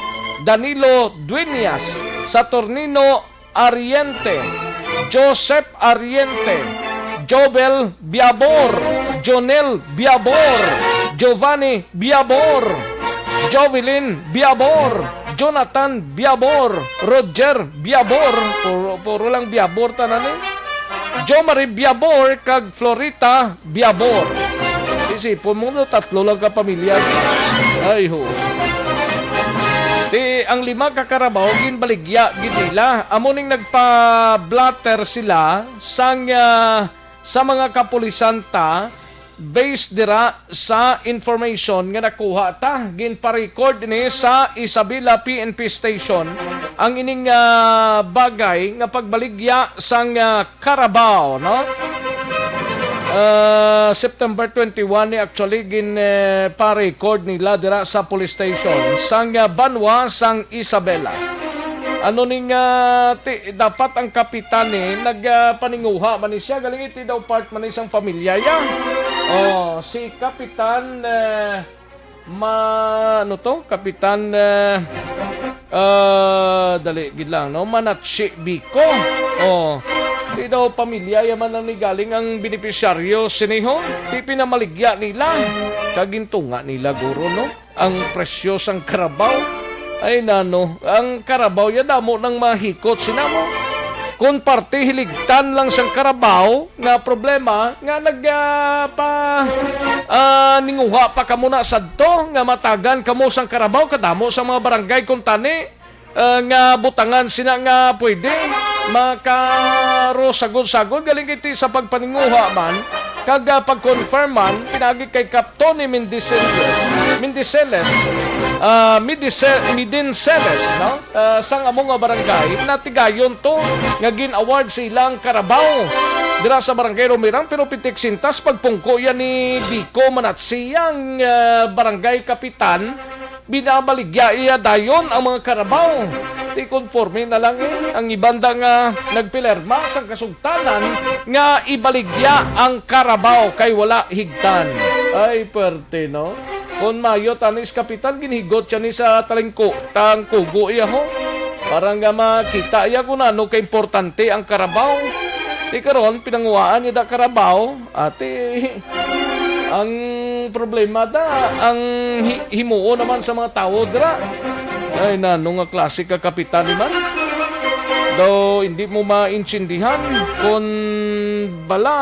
Danilo Dueñas, Saturnino Ariente, Joseph Ariente, Jobel Biabor, Jonel Biabor, Giovanni Biabor, Jovelyn Biabor, Jonathan Biabor, Roger Biabor, puro, puro lang Biabor tanan eh. Jo Marie Biabor kag Florita Biabor. Isipon mo, no, tatlo lang ka pamilya. Ay, ho. Ti, ang lima ka karabaw, ginbaligya gid nila. Amo ning nagpa-blotter sila sang, ah, sa mga kapulisan ta, based dira sa information nga nakuha ta. Ginpa-record ni sa Isabela P N P Station ang ining, ah, bagay nga pagbaligya sang, ah, karabaw, no? Ah, September twenty-one ni actually gin, eh, pa-record nila dira sa police station sang, ah, banwa sang Isabela. Ano ni nga ti-, dapat ang kapitan ni nag, ah, paninguha man ni siya, galing iti daw part man ni sang pamilya ya. Oh, si Kapitan, eh, Ma-, ano to? Kapitan, eh, ah, dali gid lang, no? Manachi Bico. Oh, di daw pamilya ya man ang nigaling ang benepisyaryo sini, ho. Ti pinamaligya nila. Kagintunga nila, guro, no? Ang presyo sang karabaw. Ay, nano, ang karabaw ya damo nang mahikot sina mo. Kon parte hiligtan lang sang karabaw nga problema nga nag, ah, pa, ah, ninguha pa kamo na sadto nga matagan kamo sang karabaw kadamo sa mga barangay kuntani, ah, nga butangan sina nga pwede makaro sagod-sagod galing iti sa pagpaninguha man kag, ah, pag-confirm man pinagi kay Kap Tony Mendiceles, Mendiceles, ah, Mendice-, Medinceles, no? Ah, sang amo nga barangay, natigayon to nga gin-award sa ilang karabaw dira sa Barangay Romirang, pero pitik sintas pagpungko yan ni Bico Manatsi, ang, ah, barangay kapitan, binabaligya iya dayon ang mga karabaw. Di konforme na lang, eh, ang iban da nga nagpilerma sang kasugtanan nga ibaligya ang karabaw kay wala higtan. Ay, perte, no? Kon mayo tanis kapitan, ginhigot siya ni sa talingko, tangkugo iya ho. Para nga makita iya kung ano kaimportante ang karabaw. Di karon, pinanguhaan niya da karabaw. Ate, ang problema da, ang hi-, himuon naman sa mga tawo dira. Ay, nano nga klase ka kapitan ni man? Daw hindi mo maintindihan kon bala,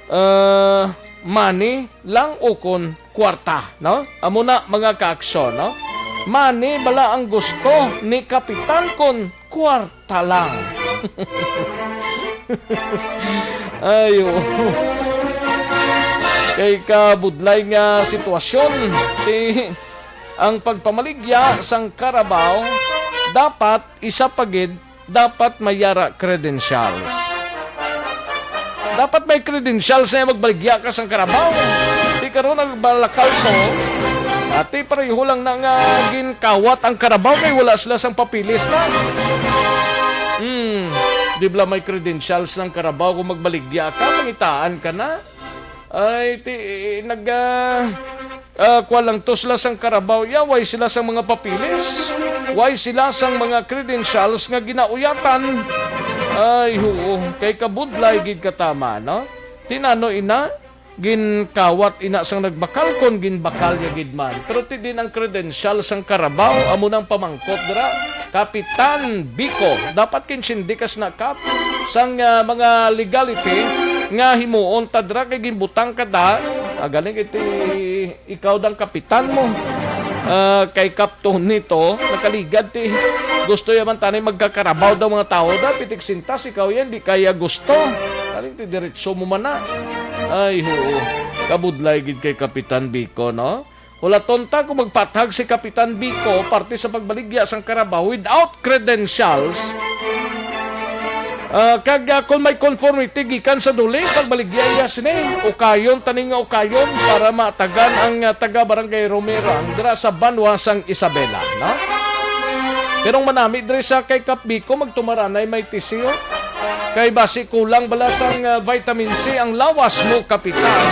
ah, money lang o kon kwarta, no? Amo na, mga kaaksyon, no? Money bala ang gusto ni kapitan kon kwarta lang. Ayo. Kay kabudlay nga sitwasyon, ti, ang pagpamaligya sang karabaw dapat isa pa gid, dapat may yara credentials. Dapat may credentials na magbaligya ka sang karabaw. Di karon nagbalakal to. Ati pareho lang na nga ginkawat ang karabaw kay wala sila sang papilis na. Hmm, di bala may credentials ng karabaw kung magbaligya ka, pangitaan ka na. Ay, ti, nag, ah, ah, kuwan lang to sila sang karabaw. Yaway sila sang mga papilis. Way sila sang mga credentials nga ginauyatan. Ay, huo, kay kabudlay gid katama, no? Tinano ina, ginkawat ina sang nagbakal kon ginbakalya gid man. Pero ti din ang credential sang Carabao, amo nang pamangkot dira. Kapitan Biko, dapat kinsindi kas na kap sang, ah, mga legality nga himuon ta dira kay ginbutang ka da. Ah, galing iti ikaw dang kapitan mo. Ah, kay Kap Tony to, nakaligad ti gusto yaman tanay magkakarabaw daw mga tao da, pitik sintas ikaw yan, di kaya gusto. Galing ti diretso mo man na. Ay, hoo. Kabudlay gid kay Kapitan Biko, no? Hulaton ta kung magpathag si Kapitan Biko parte sa pagbaligya sang Carabao without credentials. Ah, kag, ah, kung may conformity gikan sa duli, pagbaligya iya sini, ukayon tani nga ukayon para matagan ang, ah, taga Barangay Romerang dira sa banwa sang Isabela, no? Pero ang manami diri sa kay Kap Biko, magtumaranay may tisiyo. Kay basi kulang bala sang, ah, vitamin C ang lawas mo, kapitan.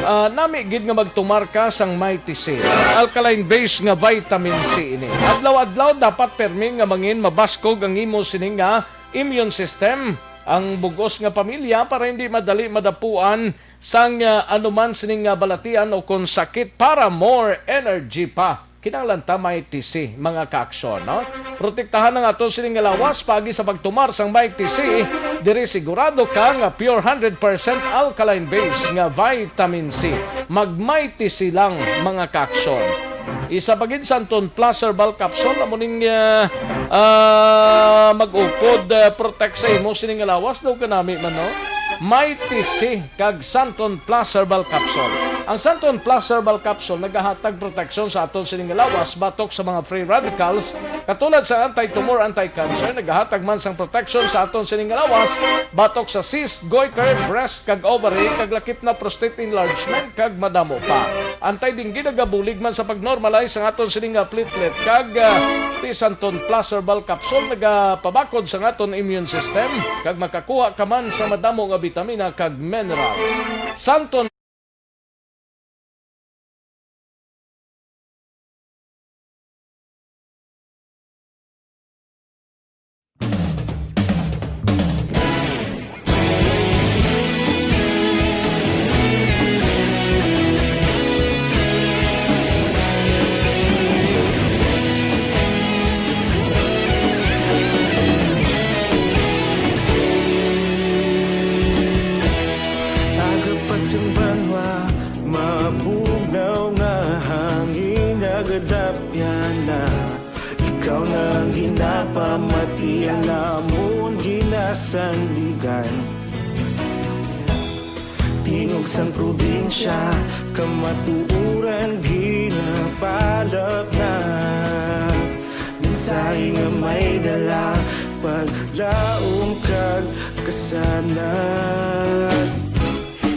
Ah, nami gid nga magtumar ka sang Mighty C. Alkaline base nga vitamin C ini. Adlaw-adlaw dapat permi nga mangin mabaskog ang imo sini nga immune system, ang bugos nga pamilya para hindi madali madapuan sang, ah, anuman sini nga balatian o kon sakit para more energy pa. Kinahanglan ta may tisi, mga kaaksyon, no? Protektahan ang aton sini nga lawas paagi sa pagtumar sang may tisi. Diri sigurado ka nga pure hundred percent alkaline base nga vitamin C. Mag may tisi lang, mga kaaksyon. Isa pa gid, Santon Plus Herbal Capsule, amo ning, ah, ah, mag-upod, ah, protect sa imo sini nga lawas, daw kanami man, no? May tisi kag Santon Plus Herbal Capsule. Ang Santon Plus Herbal Capsule nagahatag proteksyon sa aton sining lawas batok sa mga free radicals, katulad sa anti-tumor, anti-cancer, nagahatag man sang proteksyon sa aton sining lawas batok sa cyst, goiter, breast kag ovary, kag lakip na prostate enlargement, kag madamo pa. Anti-dengue, nagabulig man sa pag-normalize ang aton sining nga platelet, kag, ah, ti Santon Plus Herbal Capsule nagapabakod sa aton immune system kag makakuha ka man sa madamo nga bitamina kag minerals. Santon Agapas ang banwa, mabugnaw nga hangin, nagadapyan na. Ikaw na ang ginapamati, ang amon ginasandigan. Tingog sang probinsya, kamatuoran ginapalapnag. Mensahe nga may dala, paglaom kag kasanag.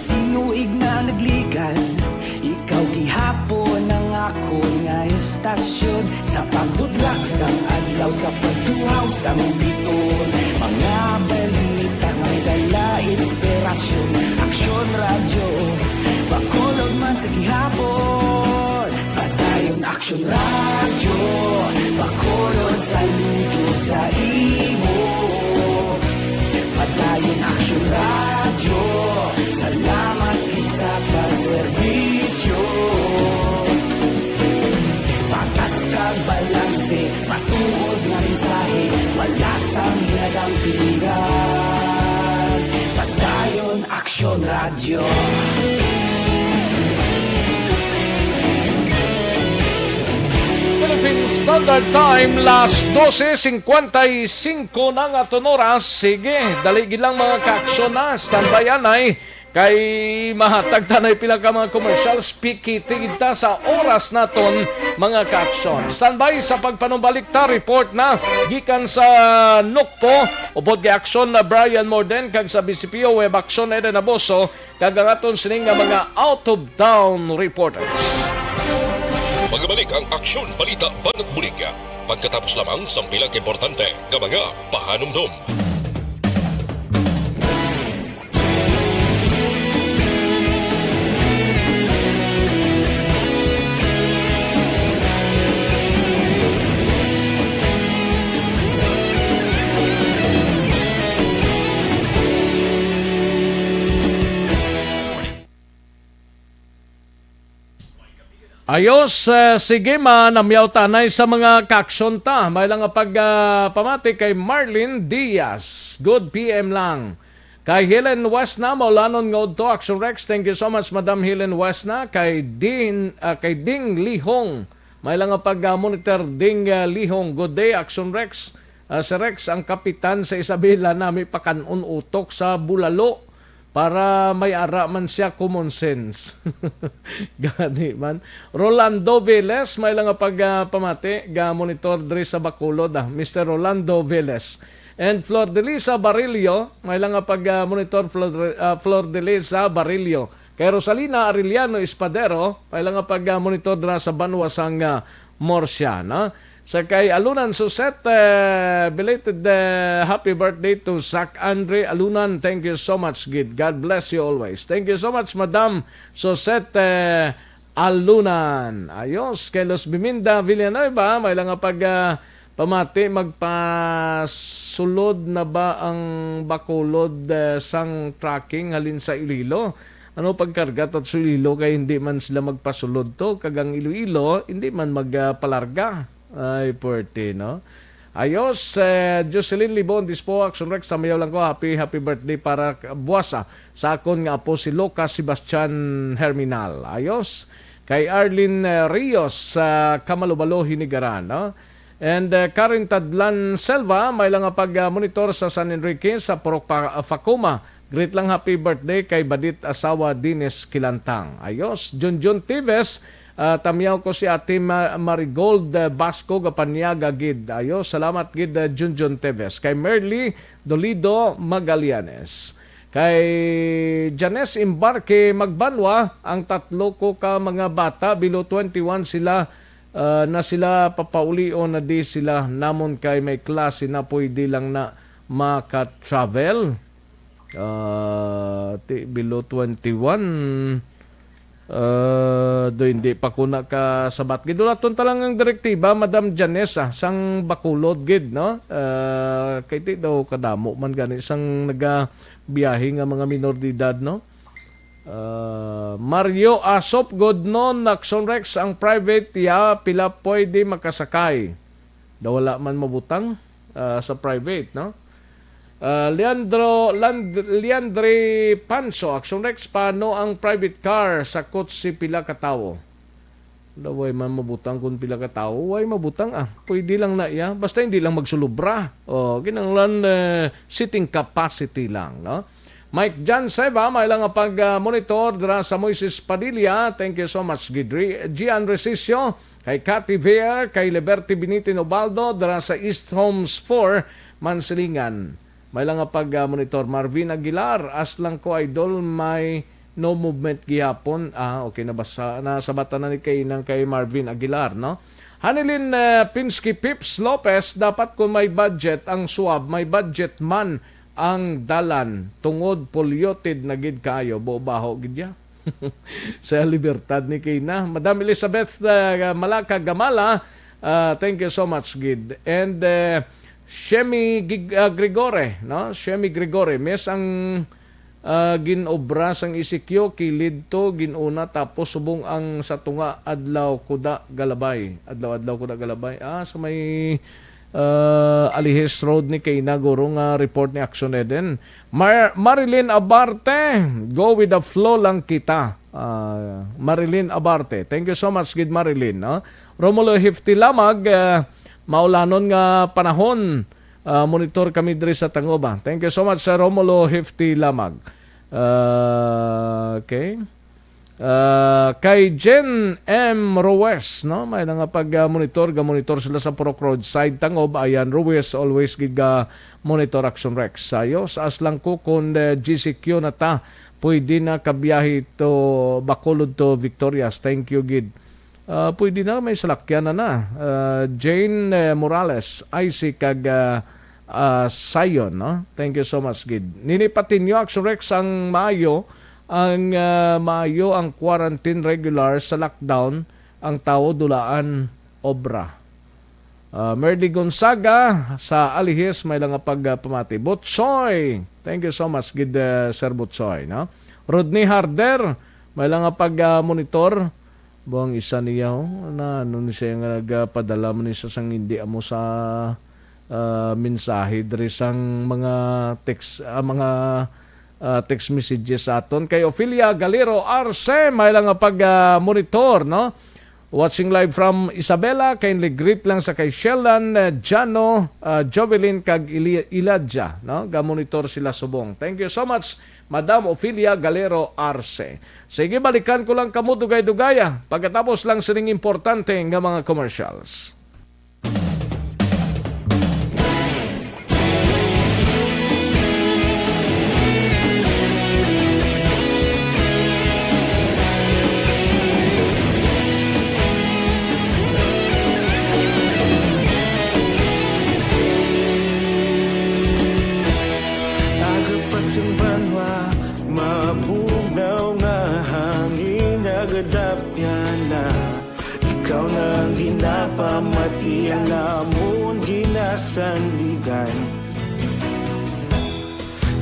Tinuig na nagligad, ikaw gihapon ang akon nga istasyon. Sa pagbudlak sang adlaw, sa pagtuhaw sang biton, mga balita may dala inspirasyon. Aksyon Radyo Bacolod man sa gihapon, padayon Aksyon Radyo Bacolod, saludo sa imo. Padayon Aksyon Radyo, salamat gid sa pagserbisyo. Patas kag balanse, matuod nga mensahe, wala sang ginadampigan. Padayon Aksyon Radyo. Philippine Standard Time, las dose cincuenta y cinco na nga aton oras. Sige, dali gid lang, mga kaaksyon, na. Standby anay. Kay mahatag tanay pila ka mga commercials, pikiti kita sa oras naton, mga kaaksyon. Standby sa pagpanumbalik ta, report na gikan sa Nukpo, upod kay Aksyon na Brian Morden, kag sa B C P O Web Aksyon Eden Abuso, kag ang aton sining nga mga out of town reporters. Magabalik ang Aksyon Balita Banat Bulig, pagkatapos lamang sang pila ka importante nga mga pahanumdom. Ayos, eh, sige, ma, namyaw tanay sa mga kaksyon ta. May lang nga pag, ah, pamati kay Marlene Diaz. Good P M lang. Kay Helen Wesna, maulanon nga udto, Action Rex. Thank you so much, Madam Helen Wesna. Kay Din, ah, kay Ding Lihong. May lang nga pag, ah, monitor, Ding, ah, Lihong. Good day, Action Rex. Ah, si Rex, ang kapitan sa Isabela, nami pakan-on utok sa bulalo para may ara man siya common sense. Gani man. Rolando Velez, may lang nga pag, ah, pamati, ga monitor diri sa Bacolod, ah, Mister Rolando Velez. And Flor Delisa Barillo, may lang nga pag, ah, monitor, Flor, ah, Flor Delisa Barillo. Kay Rosalina Arellano Espadero, may lang nga pag, ah, monitor dira sa banwa sang, ah, Murcia, no? Sa kay Alunan Suset, eh, belated, eh, happy birthday to Zac Andre Alunan. Thank you so much, gid. God bless you always. Thank you so much, Madam Suset, eh, Alunan. Ayos. Kay Luz Biminda Villanueva, may lang nga pag, ah, pamati, magpasulod na ba ang Bacolod, eh, sang trucking halin sa Iloilo? Ano pagkarga ta sa Iloilo kay hindi man sila magpasulod to, kag ang Iloilo hindi man magpalarga. Ay, puwerte, no? Ayos, eh, Jocelyn Libon Dispo, Action Rex, samayaw lang ko. Happy, happy birthday para k-, buwas, ah, sa akon nga apo si Lucas Sebastian Herminal. Ayos. Kay Arlene, eh, Rios sa Kamalubalo, Hinigaran, no? And, eh, Karen Tadlan Selva, may lang nga pag, ah, monitor sa San Enrique, sa Purok Pa-, Facuma. Greet lang, happy birthday kay Badit asawa Dennis Kilantang. Ayos. Junjun Tives, ah, tamyaw ko si Ate Ma-, Marigold, eh, Basco, gapanyaga gid. Ayos. Salamat gid, eh, Junjun Tives. Kay Merly Dolido Magallanes. Kay Janes Embarque Magbanwa, ang tatlo ko ka mga bata, below twenty-one sila, ah, na sila, papaulion na di sila namon kay may klase na, pwede lang na maka-travel. Ah, ti, below twenty-one, ah, do hindi pa ko nakasabat. Gidulaton ta lang ang direktiba, Madam Janessa, sang Bacolod gid, no? Ah, kay ti daw kadamo man gani sang nagabiyahe nga mga minor de edad, no? Ah, Mario Asop, good noon, Action Rex, ang private, ya, pila pwede makasakay? Daw wala man mabutang, ah, sa private, no? Ah, Leandro, Land-, Leandre Panso, Action Rex, paano ang private car sa kotse, pila ka tawo? Daw way man mabutang kung pila ka tawo, way mabutang, ah. Pwede lang na iya, basta hindi lang magsulubra. Oh, kinahanglan, eh, seating capacity lang, no? Mike Jan Seva, may lang nga pag, ah, monitor dira sa Moises Padilla. Thank you so much, Gidri. Gian Resisio, kay Cathy Ver, kay Liberty Binitin Ubaldo, dira sa East Homes four, Mansilingan. May lang nga pag, ah, monitor. Marvin Aguilar, as lang ko, idol, may no movement gihapon. Ah, okay, nabasa, nasabatan na ni kainang kay Marvin Aguilar, no? Hanilin, eh, Pinsky Pips Lopez, dapat kung may budget ang suwab, may budget man ang dalan, tungod polluted na gid kaayo, baho gid ya. Sa Libertad ni Kina. Madam Elizabeth, uh, Malaka Gamala, uh, thank you so much gid. And, uh, Shemi Gig-, uh, Gregore, no? Shemi Gregore, miss ang, uh, ginobra sang E C Q, kilid to, ginuna, tapos subong ang sa tunga, adlaw kuda galabay. Adlaw-adlaw kuda galabay. Ah, sa may ah, Alihis Road ni kay naguro nga report ni Action Eden. Mar-, Marilyn Abarte, go with the flow lang kita. Ah, Marilyn Abarte. Thank you so much, gid Marilyn, no? Romulo Hifti Lamag, ah, maulanon nga panahon. Ah, monitor kami diri sa Tangoba. Thank you so much, Sir Romulo Hifti Lamag. Ah, okay. Ah, kay Jen M Ruiz, no? May na nga pag, ah, monitor, ga-monitor sila sa Purok Roadside, Tangob. Ayan, Ruiz, always gid ga monitor Action Rex. Sayo, saas lang ko kung, eh, G C Q na ta. Pwede na kabiyahe to Bacolod to Victorias. Thank you, gid. Ah, pwede na, may salakyan na na. Ah, Jane, eh, Morales, I C kag, ah, ah, Sion, no? Thank you so much, gid. Nini Patinio, Action Rex, ang maayo, ang, ah, maayo ang quarantine regular sa lockdown, ang tawo dulaan obra. Ah, Merly Gonzaga sa Alihis, may lang nga pag, ah, pamati. Butchoy, thank you so much, gid, ah, Sir Butchoy, no? Rodney Harder, may lang nga pag, ah, monitor. Buang isa niya, oh, na ano ni siya nga nagapadala man ni siya sang hindi amo sa, ah, mensahe diri sang mga text, ah, mga, ah, text messages sa aton. Kay Ophelia Galero Arce, may lang nga pag, ah, monitor, no? Watching live from Isabela, kindly greet lang sa kay Shelan, ah, Jano, ah, Jovelyn, kag Eli-, Elijah, no? Ga-monitor sila subong. Thank you so much, Madam Ophelia Galero Arce. Sige, balikan ko lang kamo dugay-dugaya pagkatapos lang sining importante nga mga commercials. Aga pa sing banwa, mabugnaw nga hangin nagadapyan na. Ikaw na ang ginapamati, ang amon ginasandigan.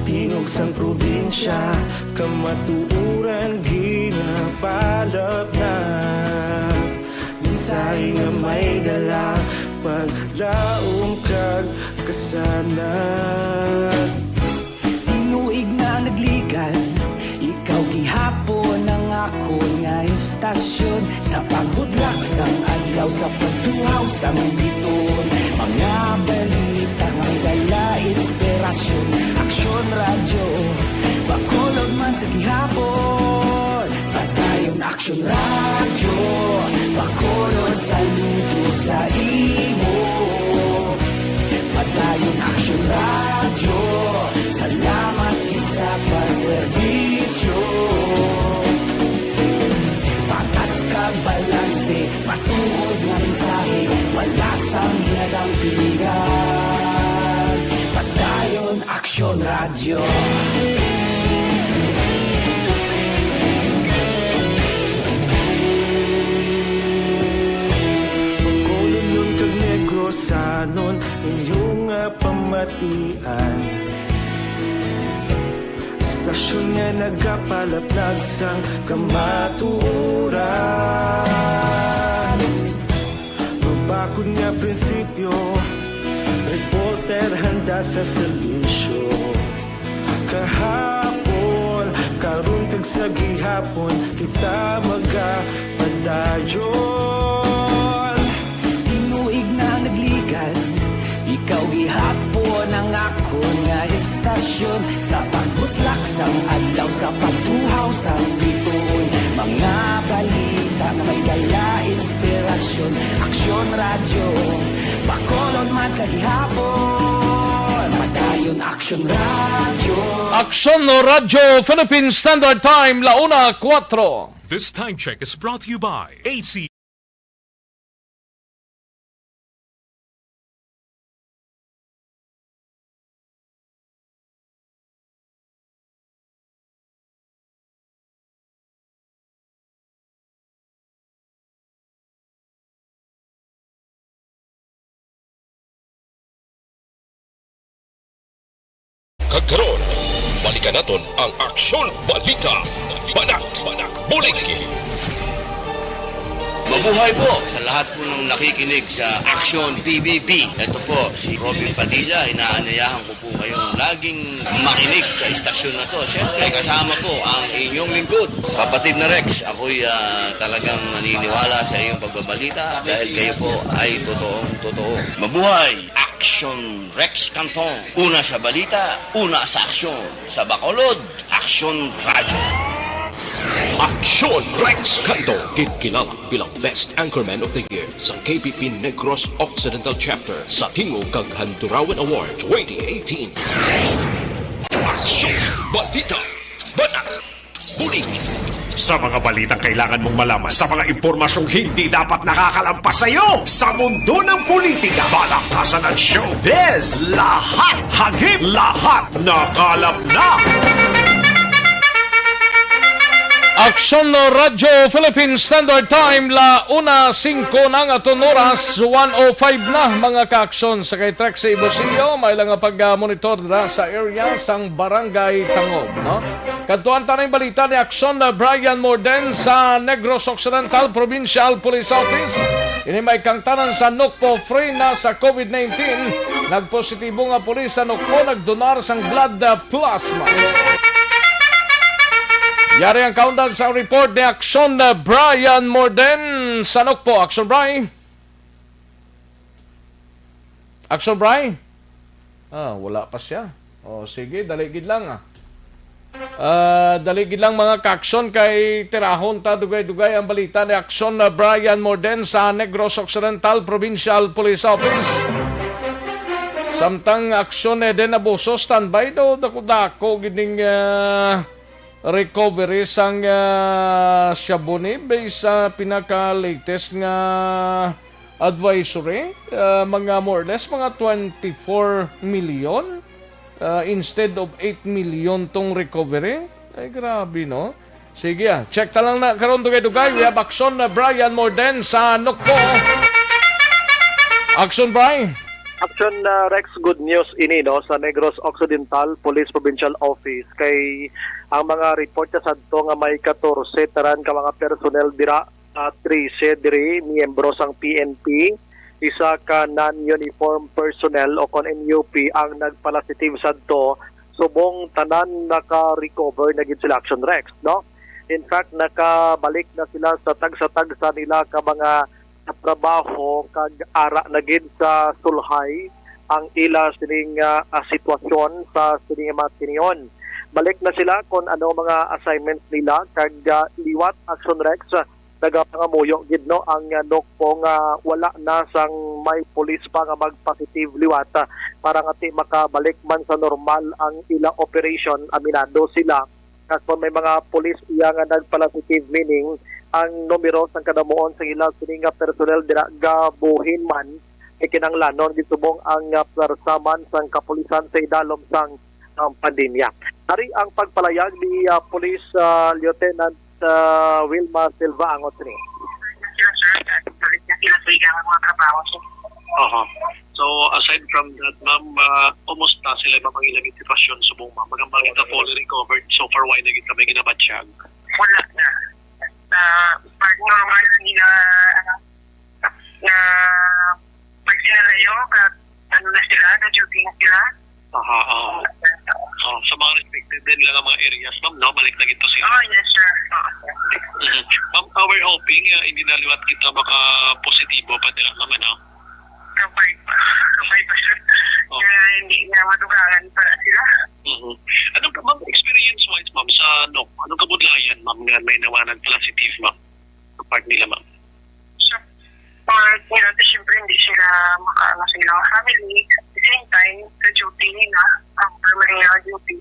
Tingog sang probinsya, kamatuoran ginapalapnap. Mensahe nga may dala, paglaom kag kasanag. Tinuig na nagligan, ikaw gihapon ang akon nga istasyon. Sa pagbudlak sang adlaw, sa pagtuhaw sang biton, mga balita may dala inspirasyon. Aksyon Radyo, Bacolod man sa gihapon. Padayon Aksyon Radyo, Bacolod, saludo sa imo. Padayon Aksyon Radyo, salamat gid sa pagserbisyo. Patas kag balanse, matuod nga mensahe, wala sang ginadang piligan. Padayon Aksyon Radyo. Bacolodnon kag Negrosanon, inyo nga pamatian. Istasyon nga nagapalaplag sang kamatuoran. Mabakod nga prinsipyo, reporter handa sa serbisyo. Kahapon, karon kag sa gihapon, kita magapadayon. Tinuig na nagligan, ikaw gihapon ang akon nga istasyon. Sa pagbutlak sang adlaw, sa pagtuhaw sang bituon, mga balita nga may dala inspirasyon. Aksyon Radyo, Bacolod man sa gihapon. Padayon Aksyon Radyo. Aksyon Radyo, Philippine Standard Time, la una kuwatro. This time check is brought to you by A C. Kag karon, balikan naton ang Aksyon Balita, Banat, Bulig. Mabuhay po sa lahat po ng nakikinig sa Aksyon P B B. Ito po si Robin Padilla. Inaanyayahan ko po kayong laging makinig sa istasyon na to. Siyempre, kasama po ang inyong lingkod, kapatid na Rex. Ako'y, ah, talagang naniniwala sa iyong pagbabalita dahil kayo po ay totoong totoo. Mabuhay! Aksyon Rex Canton. Una sa balita, una sa aksyon. Sa Bacolod, Aksyon Radyo. Aksyon Rex Canton, kinkilala bilang Best Anchorman of the Year sa K P P Negros Occidental Chapter sa Tingog kag Handurawan Award twenty eighteen. Aksyon Balita. Banat. Bulig. Sa mga balitang kailangan mong malaman, sa mga impormasyong hindi dapat nakakalampas sa iyo, sa mundo ng politika, balaktasan at showbiz, lahat hagip, lahat nakalap na. Aksyon Radyo Philippine Standard Time, la una singko na nga aton oras, one oh five na, mga ka-aksyon. Sa kay Trek sa Ibosillo, may lang nga pag-monitor na sa area sang Barangay Tangob, no? Kadtuan ta ning balita ni Aksyon na Brian Morden sa Negros Occidental Provincial Police Office. Ini may kangtanan sa Nokpo, free na sa COVID nineteen. Nagpositibo nga pulis sa Nokpo, nagdonar sang blood, uh, plasma. Yari ang kaundan sa report ni Aksyon, uh, Brian Morden sa Nokpo. Aksyon, Bri? Aksyon, Bri? Ah, wala pa siya. Oh, sige, dali gid lang, ah. Ah, dali gid lang, mga ka-aksyon, kay tirahon ta dugay-dugay ang balita ni Aksyon na Brian Morden sa Negros Occidental Provincial Police Office. Samtang Aksyon Eden Abuso, standby daw, dako-dako gid ning, ah, recovery sang, ah, shabu ni, based sa pinaka-latest nga advisory, ah, mga more or less mga twenty-four million, ah, instead of eight million tong recovery. Ay, grabe, no? Sige, ah. Check ta lang na karon, dugay-dugay. We have Aksyon na Brian Morden sa Nokpo. Aksyon, Bri. Aksyon, uh, Rex, good news ini, no, sa Negros Occidental Police Provincial Office, kay ang mga report ka sadto nga may katorse tanan ka mga personnel dira, uh, trese diri miyembro sang P N P, isa ka non-uniform personnel o kon N U P ang nagpalasitive sadto, subong tanan naka-recover na gid sila, Aksyon Rex, no? In fact, nakabalik na sila sa tagsa-tagsa nila ka mga trabaho kag ara na gid sa sulhay ang ila sining, ah, ah, sitwasyon sa sining mga tinion. Balik na sila kon ano mga assignments nila kag, ah, liwat, Aksyon Rex, ah, nagapangamuyo gid, no, ang, ah, Nokpo nga wala na sang may pulis pa nga mag-positive liwat, ah, para nga ti makabalik man sa normal ang ila operation. Aminado sila nga kon may mga pulis iya nga nagpalasitive, meaning ang numero sang kadamuon sa ila sini nga personnel dira gabuhin man, kay kinahanglanon gid subong ang, ah, pwersa man sang kapulisan sa idalom sang, ang pandemya. Ari ang pagpalayag ni, ah, Police, ah, Lieutenant, ah, Wilma Silva Angot sini. Sila, sir, balik na sila sa ilang mga trabaho, sir. Aha. So, aside from that, ma'am, ah, kumusta sila, ma'am, ang ilang sitwasyon subong, ma'am? Magambang kita fully recovered. So far, wala na kita may ginabatyag. Wala na. Ah, pag normal nila, ano, na pag sinalayo, ka, ano na sila, na-duty na sila. Aha, oo. Oo, sa mga respected din nila nga mga areas, ma'am, no? Balik na gito sila. Oh, yes, sir. Oo. Mhm. Ma'am, uh, we're hoping, uh, hindi na liwat kita maka-positibo pa nila, ma'am, ano? Kabay pa. Kabay pa, sir. Oh. Kaya hindi na madugangan pa sila. Mhm. Ano ka, ma'am, experience-wise, ma'am, sa, no, anong kabudlayan, ma'am, nga may nawanan positive, ma'am? Sa part nila, ma'am? Sa part nila, di, siyempre, hindi sila makaano sa ilang family. At the same time, sa duty nila, ang primary nga duty.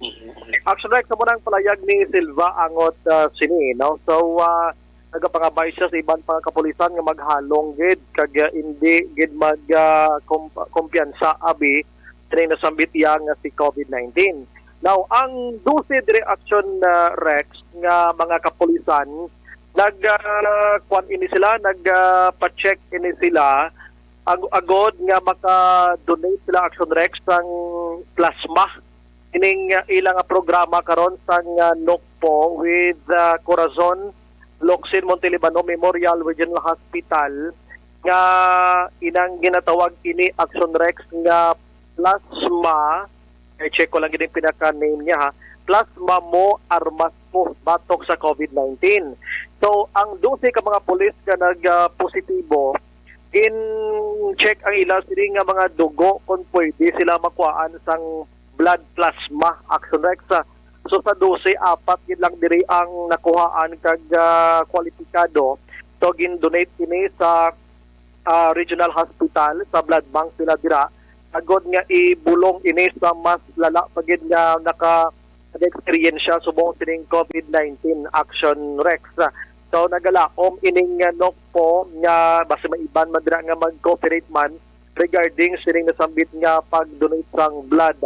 Mhm. Actually, sa munang palayag ni Silva Angot, ah, sini, no? So, ah, nagapangabay siya sa iban pa nga kapulisan nga maghalong gid kag, ah, hindi gid mag, ah, kump-, kumpiyansa abi sa nasambit iya nga si COVID nineteen. Now, ang dose diri, Action, ah, Rex, nga mga kapulisan, nag, ah, kwan ini sila, nag, ah, pa-check ini sila, ag-, agod nga maka-donate sila, Action Rex, sang plasma. Ining, ah, ila nga programa karon sang, ah, Nokpo with, ah, Corazon Locsin Montelibano Memorial Regional Hospital, nga inang ginatawag ini, Action Rex, nga plasma. I-check ko lang gid ang pinaka-name niya, ha. Plasma Mo Armas Mo batok sa COVID nineteen. So, ang dose ka mga pulis nga nag, ah, positibo, gin-check ang ila sini nga mga dugo kung pwede sila makuhaan sang blood plasma, Action Rex, ah. So, sa dose, apat gid lang diri ang nakuhaan kag, ah, kwalipikado. So, gin-donate ini sa, ah, regional hospital, sa blood bank nila dira, agod nga ibulong ini sa mas lala pa gid nga naka-, nag-experience siya subong sining COVID nineteen, Action Rex. So, nagalaom ining, ah, Nokpo nga basi may iban man dira nga mag-cooperate man regarding sining nasambit nga pag-donate sang blood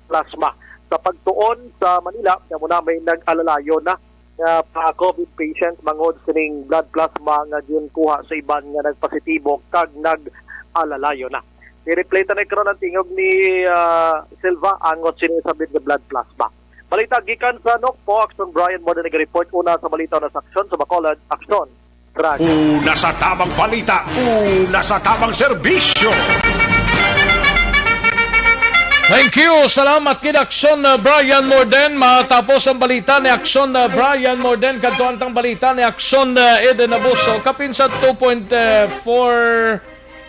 plasma. Sa pagtuon sa Manila, amo na may nag-alalayo na nga pa-COVID patient bangod sining blood plasma nga ginkuha sa iban nga nagpositibo kag nag-alalayo na. I-replay ta na karon ang tingog ni, ah, Silva angot sini sa bid nga blood plasma. Balita gikan sa Nokpo, Aksyon Brian Morden nag-report. Una sa balita na sa Aksyon sa Bacolod, Aksyon. Radyo. Una sa tamang balita, una sa tamang serbisyo. Thank you. Salamat kid Aksyon, uh, Brian Morden. Matapos ang balita ni Aksyon, uh, Brian Morden, kadto ang tang balita ni Aksyon, uh, Eden Abuso. Kapin sa two point four,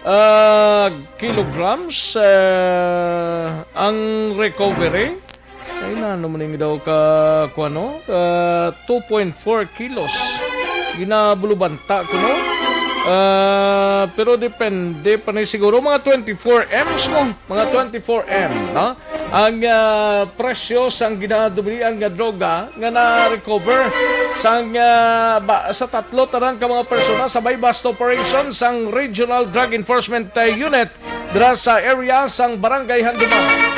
uh, kilograms, uh, ang recovery. Ay na, ano man yung daw ka, kuano? Ah, two point four kilos. Ginabulubanta ko, no? Ah, pero depende pa ni siguro, mga twenty-four M's mo. Mga twenty-four M, no? Ang, ah, presyo sang ginadublian nga droga nga na-recover sang, ah, ba, sa tatlo tanan ka mga persona sa buy-bust operation sang Regional Drug Enforcement, ah, Unit dira sa area sang Barangay Handuman.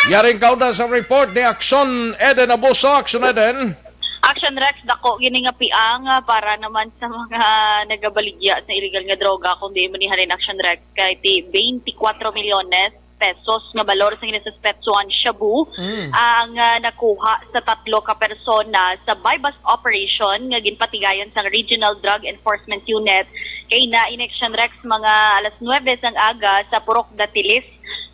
Yaring kauna sa report ni Aksyon Eden Abuso. Aksyon Eden. Action Rex, dako gini nga piang, ah, para naman sa mga nagabaligya sa illegal nga droga, kung di man ni halin Action Rex, kay ti twenty-four milyones pesos nga balor sa ginasuspetsuhan shabu Mm. ang, ah, nakuha sa tatlo ka persona sa buy-bust operation nga ginpatigayon sang Regional Drug Enforcement Unit kay na in Action Rex mga alas nuwebe sang aga sa Purok Datilis,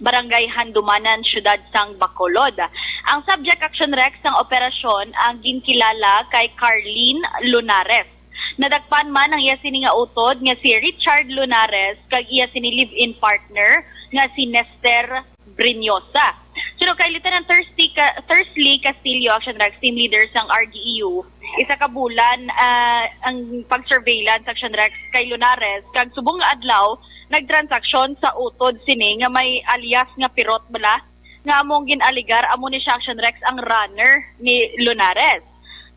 Barangay Handumanan, Siyudad sang Bacolod. Ang subject Action Rex sang operasyon ang ginkilala kay Carlene Lunares. Nadakpan man ang iya sini nga utod nga si Richard Lunares kag iya sini live-in partner nga si Nester Brinosa. Suno kay Lieutenant Thirsty Ca-, Thursley Castillo, Action Rex team leader sang R G E U, isa ka bulan, ah, ang pag-surveillance Action Rex kay Lunares, kag subong nga adlaw nagtransaksyon sa utod sini nga may alias nga Pirot bala, nga among gin-alegar amo ni siya Action Rex ang runner ni Lunares.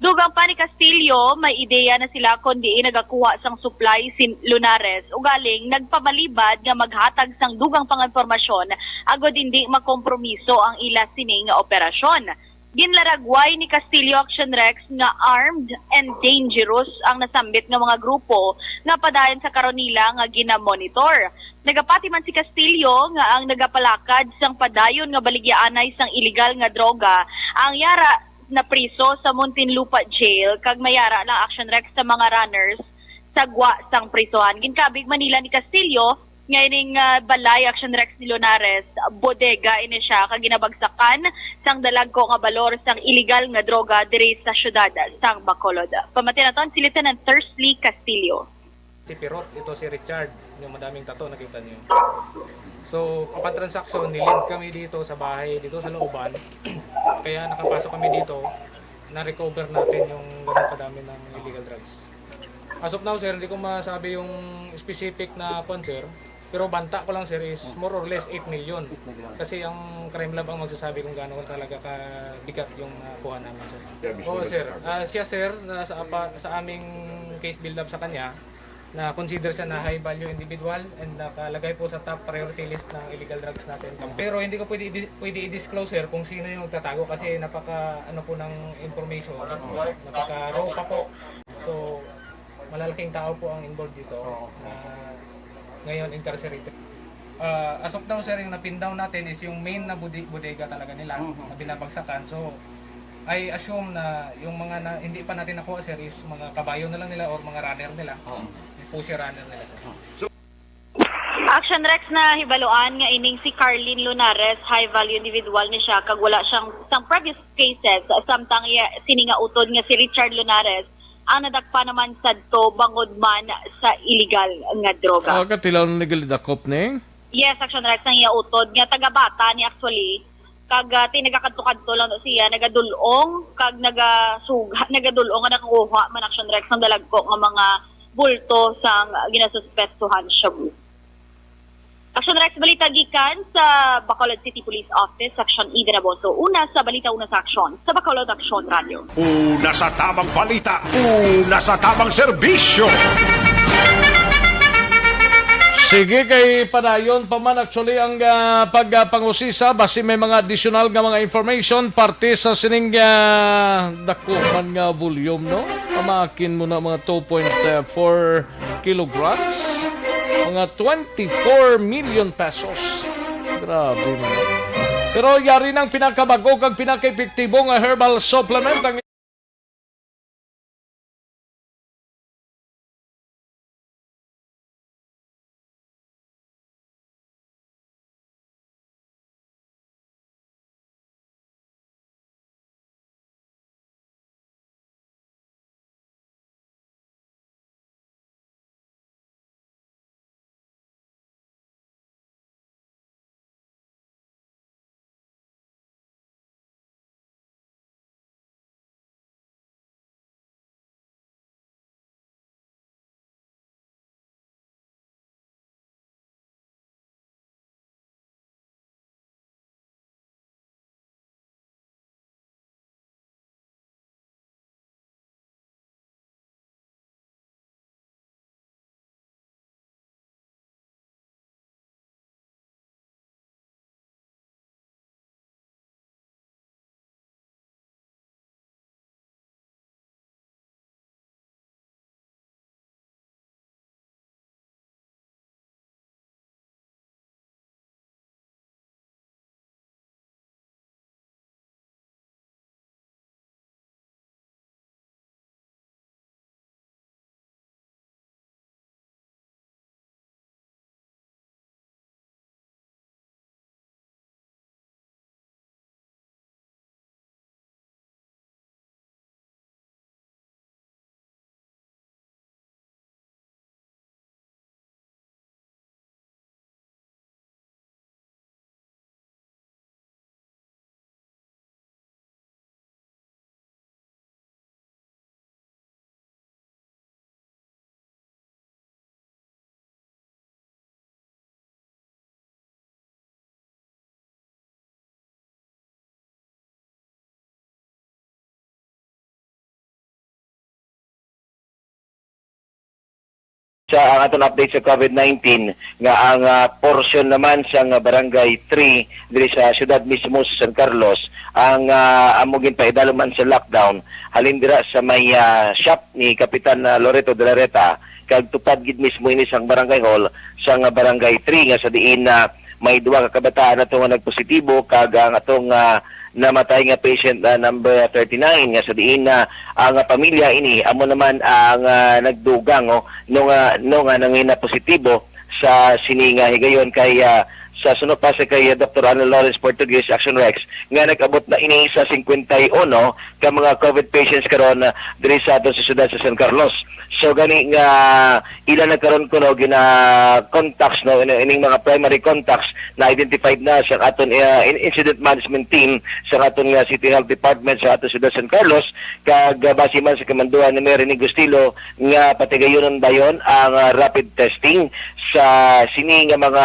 Dugang pa ni Castillo, may ideya na sila kon diin nagakuha sang supply si Lunares, ugaling nagpamalibad nga maghatag sang dugang pang impormasyon agod hindi makompromiso ang ila sini nga operasyon. Ginlaragway ni Castillo Action Rex nga armed and dangerous ang nasambit nga mga grupo nga padayon sa karon nila nga ginamonitor. Nagapati man si Castillo nga ang nagapalakad sang padayon nga baligyaanay sang iligal nga droga ang yara napriso sa Muntinlupa Jail kag mayara lang Action Rex sa mga runners sa gwa sang prisohan. Ginkabig man nila ni Castillo nga ining, ah, balay Action Rex ni Lunares, bodega ini siya kag ginabagsakan sang dalagko nga balor sang iligal nga droga diri sa siyudad sang Bacolod. Pamati naton si Lieutenant Thursley Castillo. Si Pirot, ito si Richard, yung madaming tato, nakita niyo. So, upon transaction, nilid kami dito sa bahay, dito sa looban. Kaya nakapasok kami dito, na-recover natin yung ganun kadami ng illegal drugs. As of now, sir, hindi ko masabi yung specific na kwan, sir. Pero banta ko lang, sir, is more or less eight million. Kasi ang crime lab ang magsasabi kung gaano talaga kabigat yung nakuha namin, sir. Yeah, Oo, sir. Ah, siya, sir, na sa, apa, sa aming case build-up sa kanya, na consider siya na high value individual and nakalagay po sa top priority list ng illegal drugs natin. Pero hindi ko pwede i-dis-, pwede i-disclose, sir, kung sino yung nagtatago kasi napaka, ano po ng information, napaka raw pa po. So, malalaking tao po ang involved dito Oo. na ngayon incarcerated. Ah, as of now, sir, yung napindown natin is yung main na budi-, bodega talaga nila Mhm. na binabagsakan. So, I assume na yung mga na, hindi pa natin nakuha, sir, is mga kabayo na lang nila or mga runner nila. Oo. Yung pusher runner nila, sir. So, Action Rex, na hibaluan nga ining si Carlene Lunares, high value individual ni siya, kag wala siyang sang previous cases, samtang iya, sini nga utod nga si Richard Lunares, ang nadakpa naman sadto bangod man sa illegal nga droga. Ah, katilaw na nagdakop ni? Yes, Action Rex, ang iya utod nga taga-bata ni actually. Kag, ah, ti nagakadto-kadto lang to siya, nagadul-ong, kag nagasug-, nagadul-ong nga nakakuha man Action Rex ng dalagko nga mga bulto sang ginasuspetsuhan shabu. Action Rex, balita gikan sa Bacolod City Police Office, Action Eden Aboso. Una sa balita, una sa aksyon. Sa Bacolod Aksyon Radio. Una sa tamang balita, una sa tamang serbisyo. Sige, kay padayon pa man actually ang, ah, pag, ah, pangusisa, basi may mga additional nga mga information parte sa sining, ah, dako man nga volume, no? Pamakin mo na mga two point four kilograms, mga twenty-four million pesos. Grabe man. Pero yari nang pinakabag-o kag pinakaepektibo nga herbal supplement ang Sa ang aton update sa COVID nineteen, nga ang, ah, portion naman sa nga Barangay three diri sa siyudad mismo sa San Carlos, ang, ah, amo ginpaidalom man sa lockdown, halin dira sa may, ah, shop ni Kapitan, ah, Loreto de la Reta, kag tupad gid mismo ini sang Barangay Hall sang Barangay three, nga sa diin na may duha ka kabataan ato nga nagpositibo, kag ang atong, ah, namatay nga patient, ah, number thirty-nine, nga sa diin na ang, ah, pamilya ini amo naman ang, ah, nagdugang, oh, no nga, no nga nangina positibo sa sini nga higayon kay, ah, sa suno pa sa kay, ah, Doktor Alan Lawrence Portuguese, Action Rex, nga nag-abot na ini sa singkwenta y uno ka mga COVID patients karon, ah, diri sa aton sa siyudad sa San Carlos. So gani nga ila na karon kuno gina contacts, no, ini-, ining mga primary contacts na identified na sa aton, ah, in-, incident management team sa aton nga City Health Department sa aton siyudad San Carlos, kag, ah, base man sa kamanduan ni Mayor Rene Gustilo nga patigayunon dayon ang, ah, rapid testing sa sini nga mga,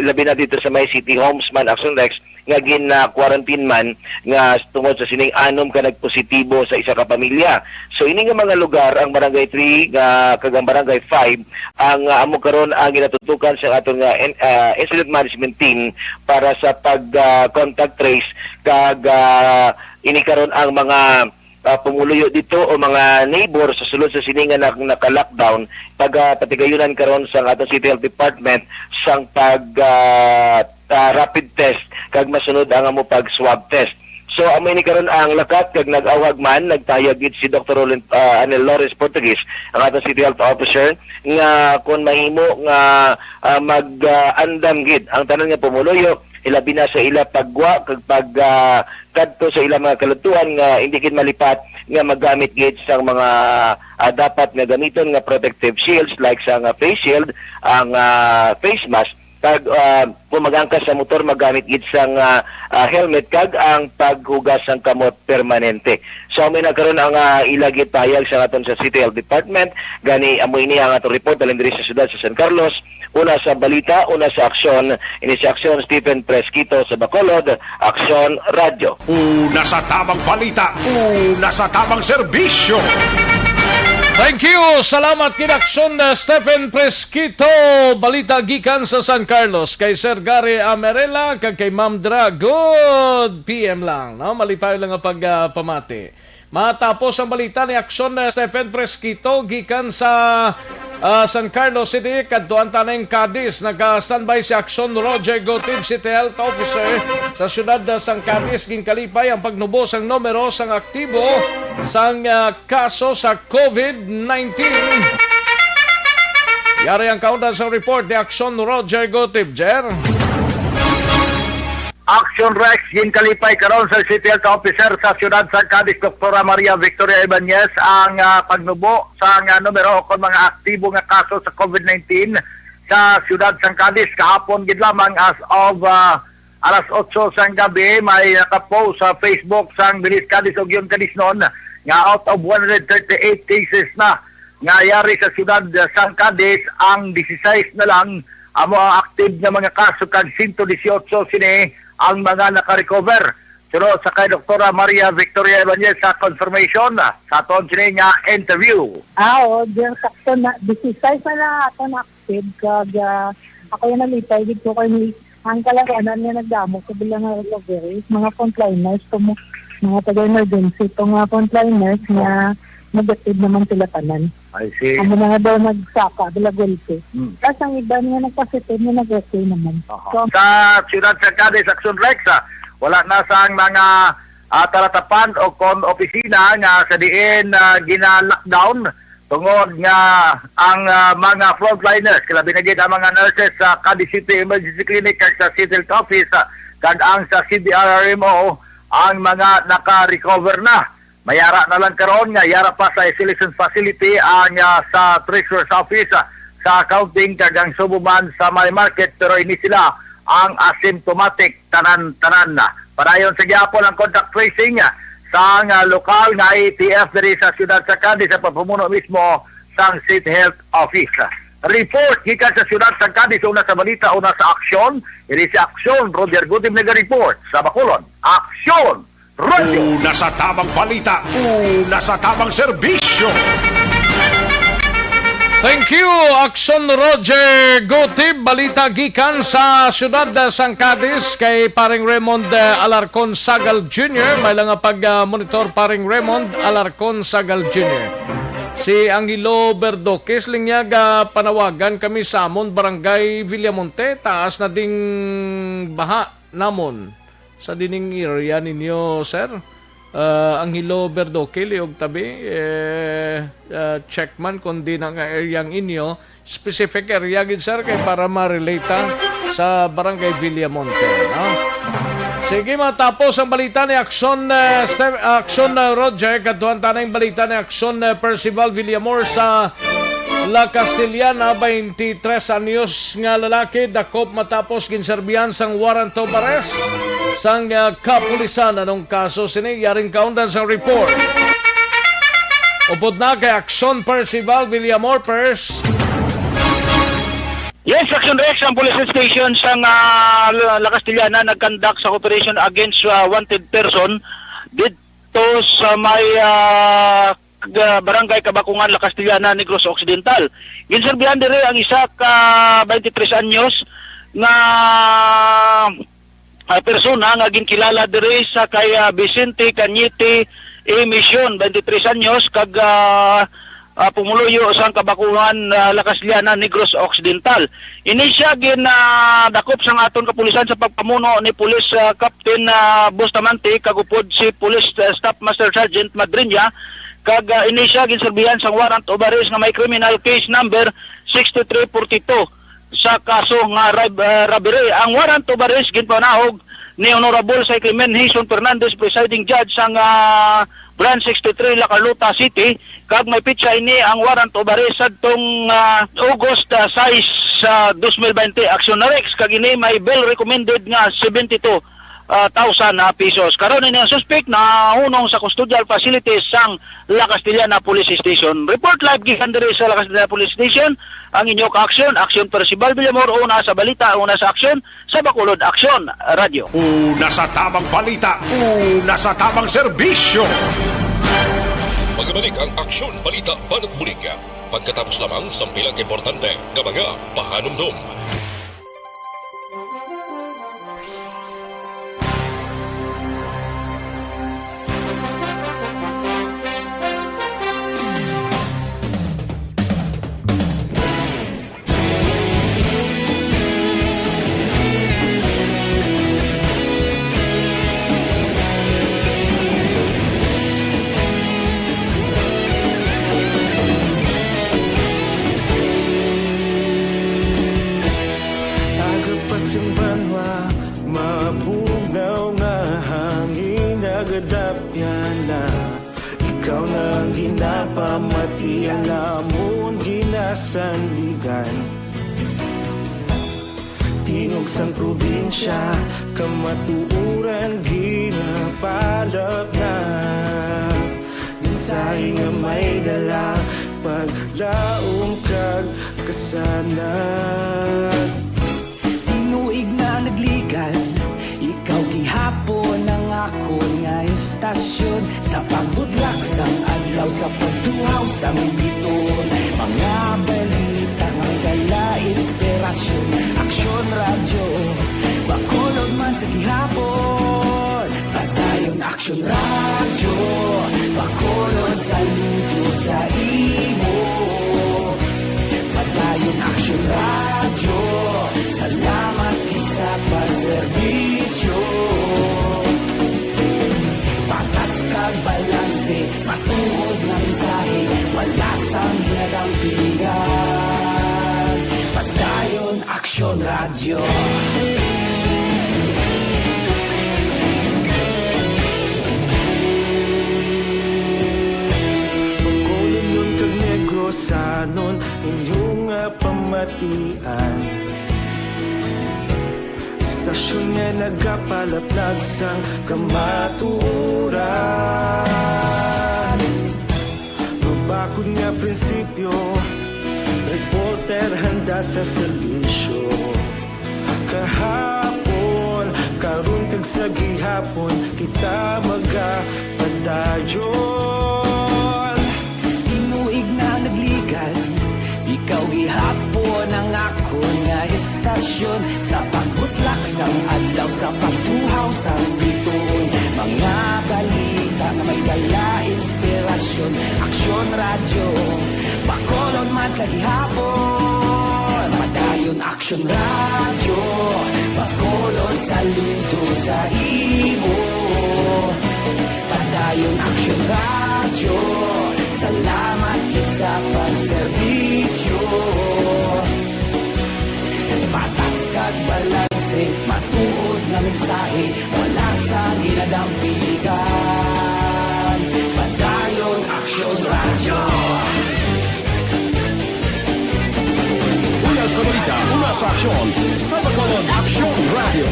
labi na dito sa may city homes man, Action Rex, nga gin-quarantine man nga tungod sa sining anom ka nagpositibo sa isa ka pamilya. So ini nga mga lugar, ang Barangay three nga kag ang Barangay five, ang, ah, amo karon ang ginatutukan sa aton nga in-, ah, incident management team para sa pag, ah, contact trace, kag, ah, ini karon ang mga, ah, pumuluyo dito o mga neighbor sa sulod sa sini nga nak-, naka-lockdown, pag, ah, patigayunan karon sa aton City Health Department sang pag, ah, ah, rapid test kag masunod ang amo pag swab test. So amo ini karon ang lakat, kag nag-awhag man nagtayag gid si Doktor Roland, ah, Anel Lores Portuguese, ang aton City Health Officer, nga kung mahimo nga, ah, mag, ah, andam gid ang tanan nga pumuluyo, ilabi na sa ila paggwa kag pag, ah, kadto sa ilang mga kaladtuan nga hindi gid malipat nga magamit gid sang mga, ah, dapat nga gamiton nga protective shields, like sa nga face shield, ang, ah, face mask, kag, ah, kung mag-angkas sa motor, magamit gid sang, ah, ah, helmet kag ang paghugas sang kamot permanente. So amo na karon ang, ah, ila gipahayag sa aton sa City Health Department. Gani amo ini ang aton report halin diri sa siyudad sa San Carlos. Una sa balita, una sa aksyon. Ini si Aksyon Stephen Fresquito sa Bacolod, Aksyon Radyo. Una sa tamang balita, una sa tamang serbisyo. Thank you. Salamat kay Aksyon, uh, Stephen Presquito. Balita gikan sa San Carlos kay Sir Gary Amerela kag kay Ma'am Dra. Good P M lang, no? Malipay lang ang pagpamati. Matapos ang balita ni Aksyon, uh, Stephen Presquito gikan sa, uh, San Carlos City, kadtuan ta ning Cadiz. Naka-standby si Aksyon Roger Gotib, City Health Officer sa siyudad, uh, sang Cadiz. Ginkalipay ang pagnubo sang numero sang aktibo sang, uh, kaso sa COVID nineteen. Yari ang kaundan sa report ni Aksyon Roger Gotib, Jer. Action Rex, ginkalipay karon sa City Health Officer sa siyudad sa Cadiz, Doktora Maria Victoria Ibanez, ang, ah, pagnubo sa nga numero o kon mga aktibo nga kaso sa COVID nineteen sa siyudad sang Cadiz. Kahapon gid lamang, as of, ah, alas otso sang gabi, may nakapost sa Facebook sang Bilis Cadiz Ugyon Cadiznon nga out of one hundred thirty-eight cases na nga yari sa siyudad sang Cadiz, ang disisais na lang amo ang active nga mga kaso, kag sento disiotso sini ang mga naka-recover. Suno sa kay Doktora Maria Victoria Ibanez sa confirmation sa aton sini nga interview. Ah, oo, diyan sakto na, disisais na lang aton active, kag, ah, ako yung nalipay gid ko kay ang kalakanan nga nagdamo sa bilang nga recovery, mga frontliners, to mo, mga taga-emergency, to nga frontliners nga negative naman sila tanan. I see. Ang mga daw nagsaka, bilagulpe. Hmm. Tas ang iban nga nagpositive nga nag-okay naman. Aha. So, sa siyudad sa Cadiz, Action Rex, ah, wala na sang mga, ah, talatapan o kon opisina nga sa diin, ah, gina-lockdown tungod nga ang, ah, mga frontliners, kalabi na gid ang mga nurses sa Cadiz City Emergency Clinic kag sa City Health Office, ah, kag ang sa C D R R M O, ang mga naka-recover na. Mayara na lang karon nga yara pa sa isolation facility ang, ah, sa Treasurer's Office, ah, sa accounting kag ang subo man sa may market, pero ini sila ang asymptomatic tanan-tanan na. Padayon sa gihapon ang contact tracing, ah, sang, ah, lokal nga I A T F diri sa siyudad sa Cadiz sa pagpamuno mismo sang State Health Office. Report gikan sa siyudad sa Cadiz, una sa balita, una sa aksyon. Ini si Aksyon, Roger Gutib naga-report sa Bacolod. Aksyon! Radyo. Una sa tamang balita, una sa tamang serbisyo. Thank you, Aksyon Roger Gutib. Balita gikan sa siyudad sang Cadiz kay Paring Raymond, eh, Alarcon Sagal Junior. May lang nga pag, ah, monitor, Paring Raymond Alarcon Sagal Junior. Si Angelo Berdoques, linyag, ah, panawagan kami sa amon, Barangay Villamonte, taas na ding baha namon. Sa dining area ninyo, sir? Ah, Angelo Berdoque, Liog Tabi, eh, ah, check man kung di na nga area ang inyo, specific area gid, sir, kay para ma-relate ta sa Barangay Villamonte, no? Sige, matapos ang balita ni Aksyon, eh, Steph-, Aksyon, eh, Roger, kadtuan ta na yung balita ni Aksyon, eh, Percival Villamor sa La Castellana, twenty-tres anyos nga lalaki dakop matapos ginserbihan sang warrant of arrest sang, ah, kapulisan. Anong kaso sini? Yaring kaundan sang report. Upod na kay Aksyon Percival Villamor, Pers. Yes, Action Rex, ang police station sa, ah, La Castellana nagkandak sa operation against, ah, wanted person dito sa may, ah, Barangay Kabakungan, La Castellana, Negros Occidental. Ginserbihan diri ang isa ka twenty-three anyos nga, ah, persona nga ginkilala diri sa kay, ah, Vicente Cañete A. Mission, twenty-three anyos, kag, ah, ah, pumuluyo sang Kabakungan, ah, La Castellana, Negros Occidental. Ini siya gin, ah, dakop sang aton kapulisan sa pagpamuno ni Police, ah, Captain, ah, Bustamante, kag upod si Police, ah, Staff Master Sergeant Madriña, kag, ah, ini siya ginserbihan sang warrant of arrest nga may criminal case number sixty-three forty-two sa kaso nga rib-, ah, robbery. Ang warrant of arrest ginpanahog ni Honorable Cyclamen Hison Fernandez, Presiding Judge sang, ah, Branch sixty-three, La Carlota City, kag may petsa ini ang warrant of arrest sadtong, ah, August, ah, sais, ah, dos mil baynte. Action na Rex, kag ini may bail recommended nga seventy-two, ah, thousand, ah, pesos. Karon ini ang suspek nahunong sa custodial facilities sang La Castellana Police Station. Report live gikan diri sa La Castellana Police Station, ang inyo ka-aksyon, Aksyon Percival Villamor, una sa balita, una sa aksyon, sa Bacolod Aksyon Radyo. Una sa tamang balita, una sa tamang serbisyo. Magabalik ang Aksyon Balita Banat Bulig, pagkatapos lamang sang pila ka importante nga mga pahanumdom. Aga pa sing banwa, mabugnaw nga hangin nagadapyan na. Ikaw na ang ginapamati, ang amon ginasandigan. Tingog sang probinsya, kamatuoran ginapalapnap. Mensahe nga may dala, paglaom kag kasanag. Tinuig na nagligan, ikaw gihapon ang akon nga istasyon. Sa pagbutlak sang adlaw, sa pagtuhaw sang biton, mga balita nga dala inspirasyon. Aksyon Radyo, Bacolod man sa gihapon. Padayon Aksyon Radyo, Bacolod saludo sa imo. Padayon Aksyon Radyo, salamat gid sa pagserbisyo. Patas kag balanse, matuod nga mensahe, wala sang ginadampigan. Padayon Aksyon Radyo. Bacolodnon kag Negrosanon, inyo nga pamatian. Istasyon nga nagapalaplag sang kamatuoran. Mabakod nga prinsipyo, reporter handa sa serbisyo. Kahapon, karon kag sa gihapon, kita magapadayon. Tinuig na nagligan, ikaw gihapon ang akon nga istasyon. Sa pagbutlak sang adlaw, sa pagtuhaw sang bituon, mga balita nga may dala inspirasyon. Aksyon Radyo, Bacolod man sa gihapon. Padayon Aksyon Radyo, Bacolod saludo sa imo. Padayon Aksyon Radyo, salamat gid sa pagserbisyo. Patas kag balanse, matuod nga mensahe, wala sang ginadampigan. Padayon Aksyon Radyo. Una sa balita, una sa aksyon, sa Bacolod Aksyon Radyo.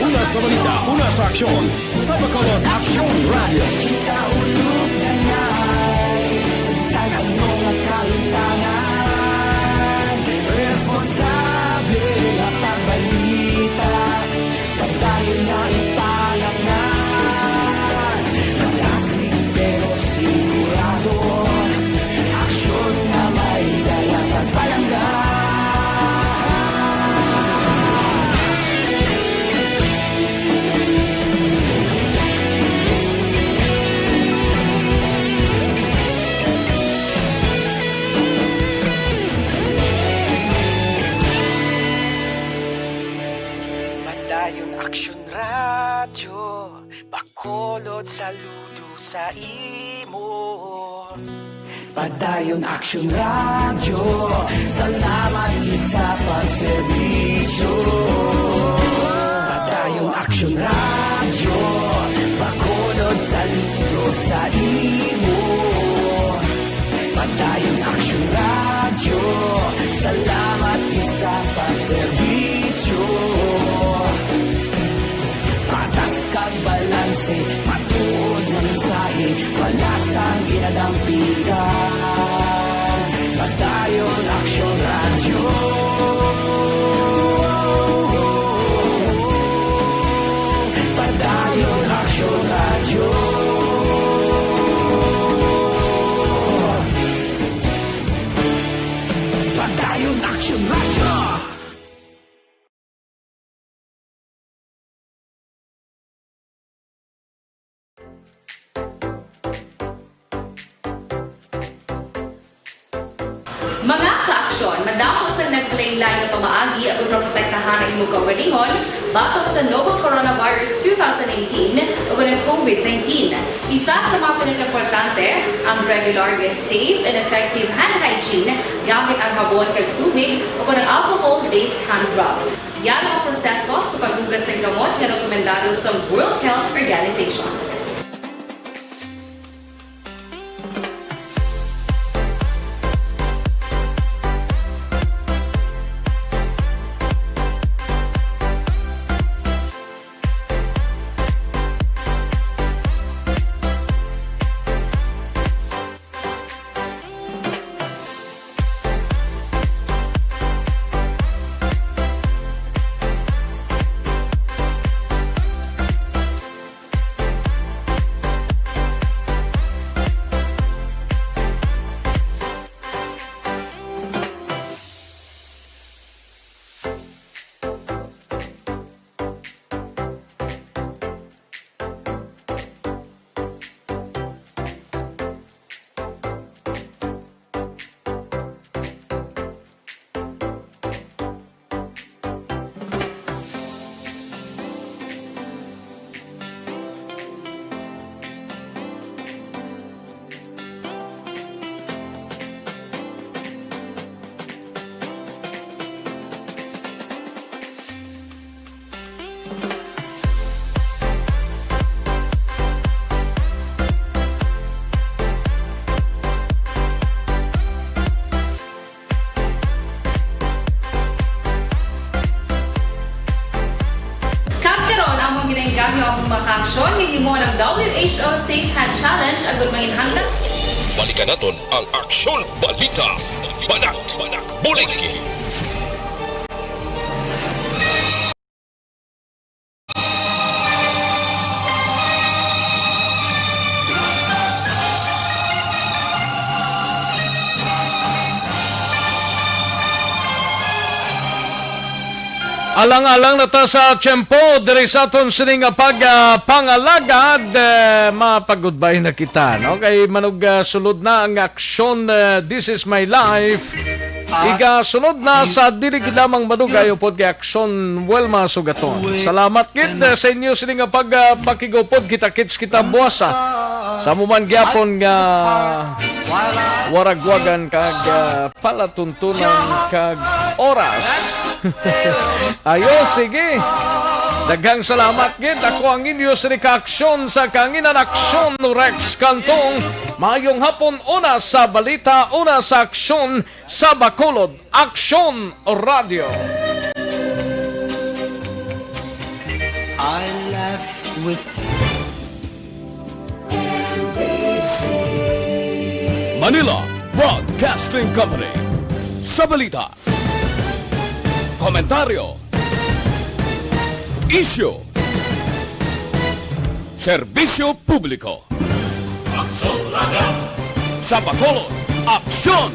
Una sa balita, una sa aksyon, sa Bacolod Aksyon Radyo. Kita ulog na ngay, sa bisan ano nga kahimtangan, responsable nga pagbalita. Padayon na ipanamnan, magasig pero sigurado. Aksyon nga may dala pagpalangga. Padayon Aksyon Radyo, Bacolod saludo sa imo. Padayon Aksyon Radyo, salamat gid sa pagserbisyo. Padayon Aksyon Radyo, Bacolod saludo sa imo. Padayon Aksyon Radyo, salamat gid sa pagserbisyo. Patas kag balanse, matuod nga mensahe, wala sang ginadampigan. Padayon Aksyon Radyo. Padayon Aksyon Mga ka-aksyon, madamo sang nagkalainlain nga pamaagi agud maprotektahan ang imo kaugalingon batok sa novel coronavirus two thousand eighteen ug ang COVID nineteen. Isa sa mga pinakaimportante, ang regular nga safe and effective hand hygiene gamit ang habon kag tubig o kon ang alcohol-based hand rub. Yan ang proseso sa paghugas sang gamot nga rekomendado sa World Health Organization. Kag karon, among ginaengganyo ang mga kaaksyon nga himo ng W H O Safe Hand Challenge agud manginhanglan. Balikan naton ang Aksyon Balita. Banat, Buligi. Alang-alang na ta sa tiyempo diri sa aton sini nga pag, ah, pangalagad, eh, mapagudbay na kita, no? Kay manog, ah, sulod na ang aksyon, eh, This Is My Life. Igasunod na sa dili gid lamang madugay upod kay aksyon, Wilma Sugaton. Salamat gid, eh, sa inyo sini nga pag, ah, pakigupod. Kita-kits kita buwas, ah, sa amo man gyapon nga waragwagan kag, ah, palatuntunan kag oras. Ayo, sige. Daghang salamat gid. Ako ang inyo sini ka aksyon sa kahanginan, Aksyon Rex Cantong. Maayong hapon, una sa balita, una sa aksyon sa Bacolod, Aksyon Radio. I laugh with Manila Broadcasting Company. Sa balita, komentaryo, isyu, serbisyo publiko. Aksyon Radio. Sa Bacolod, Aksyon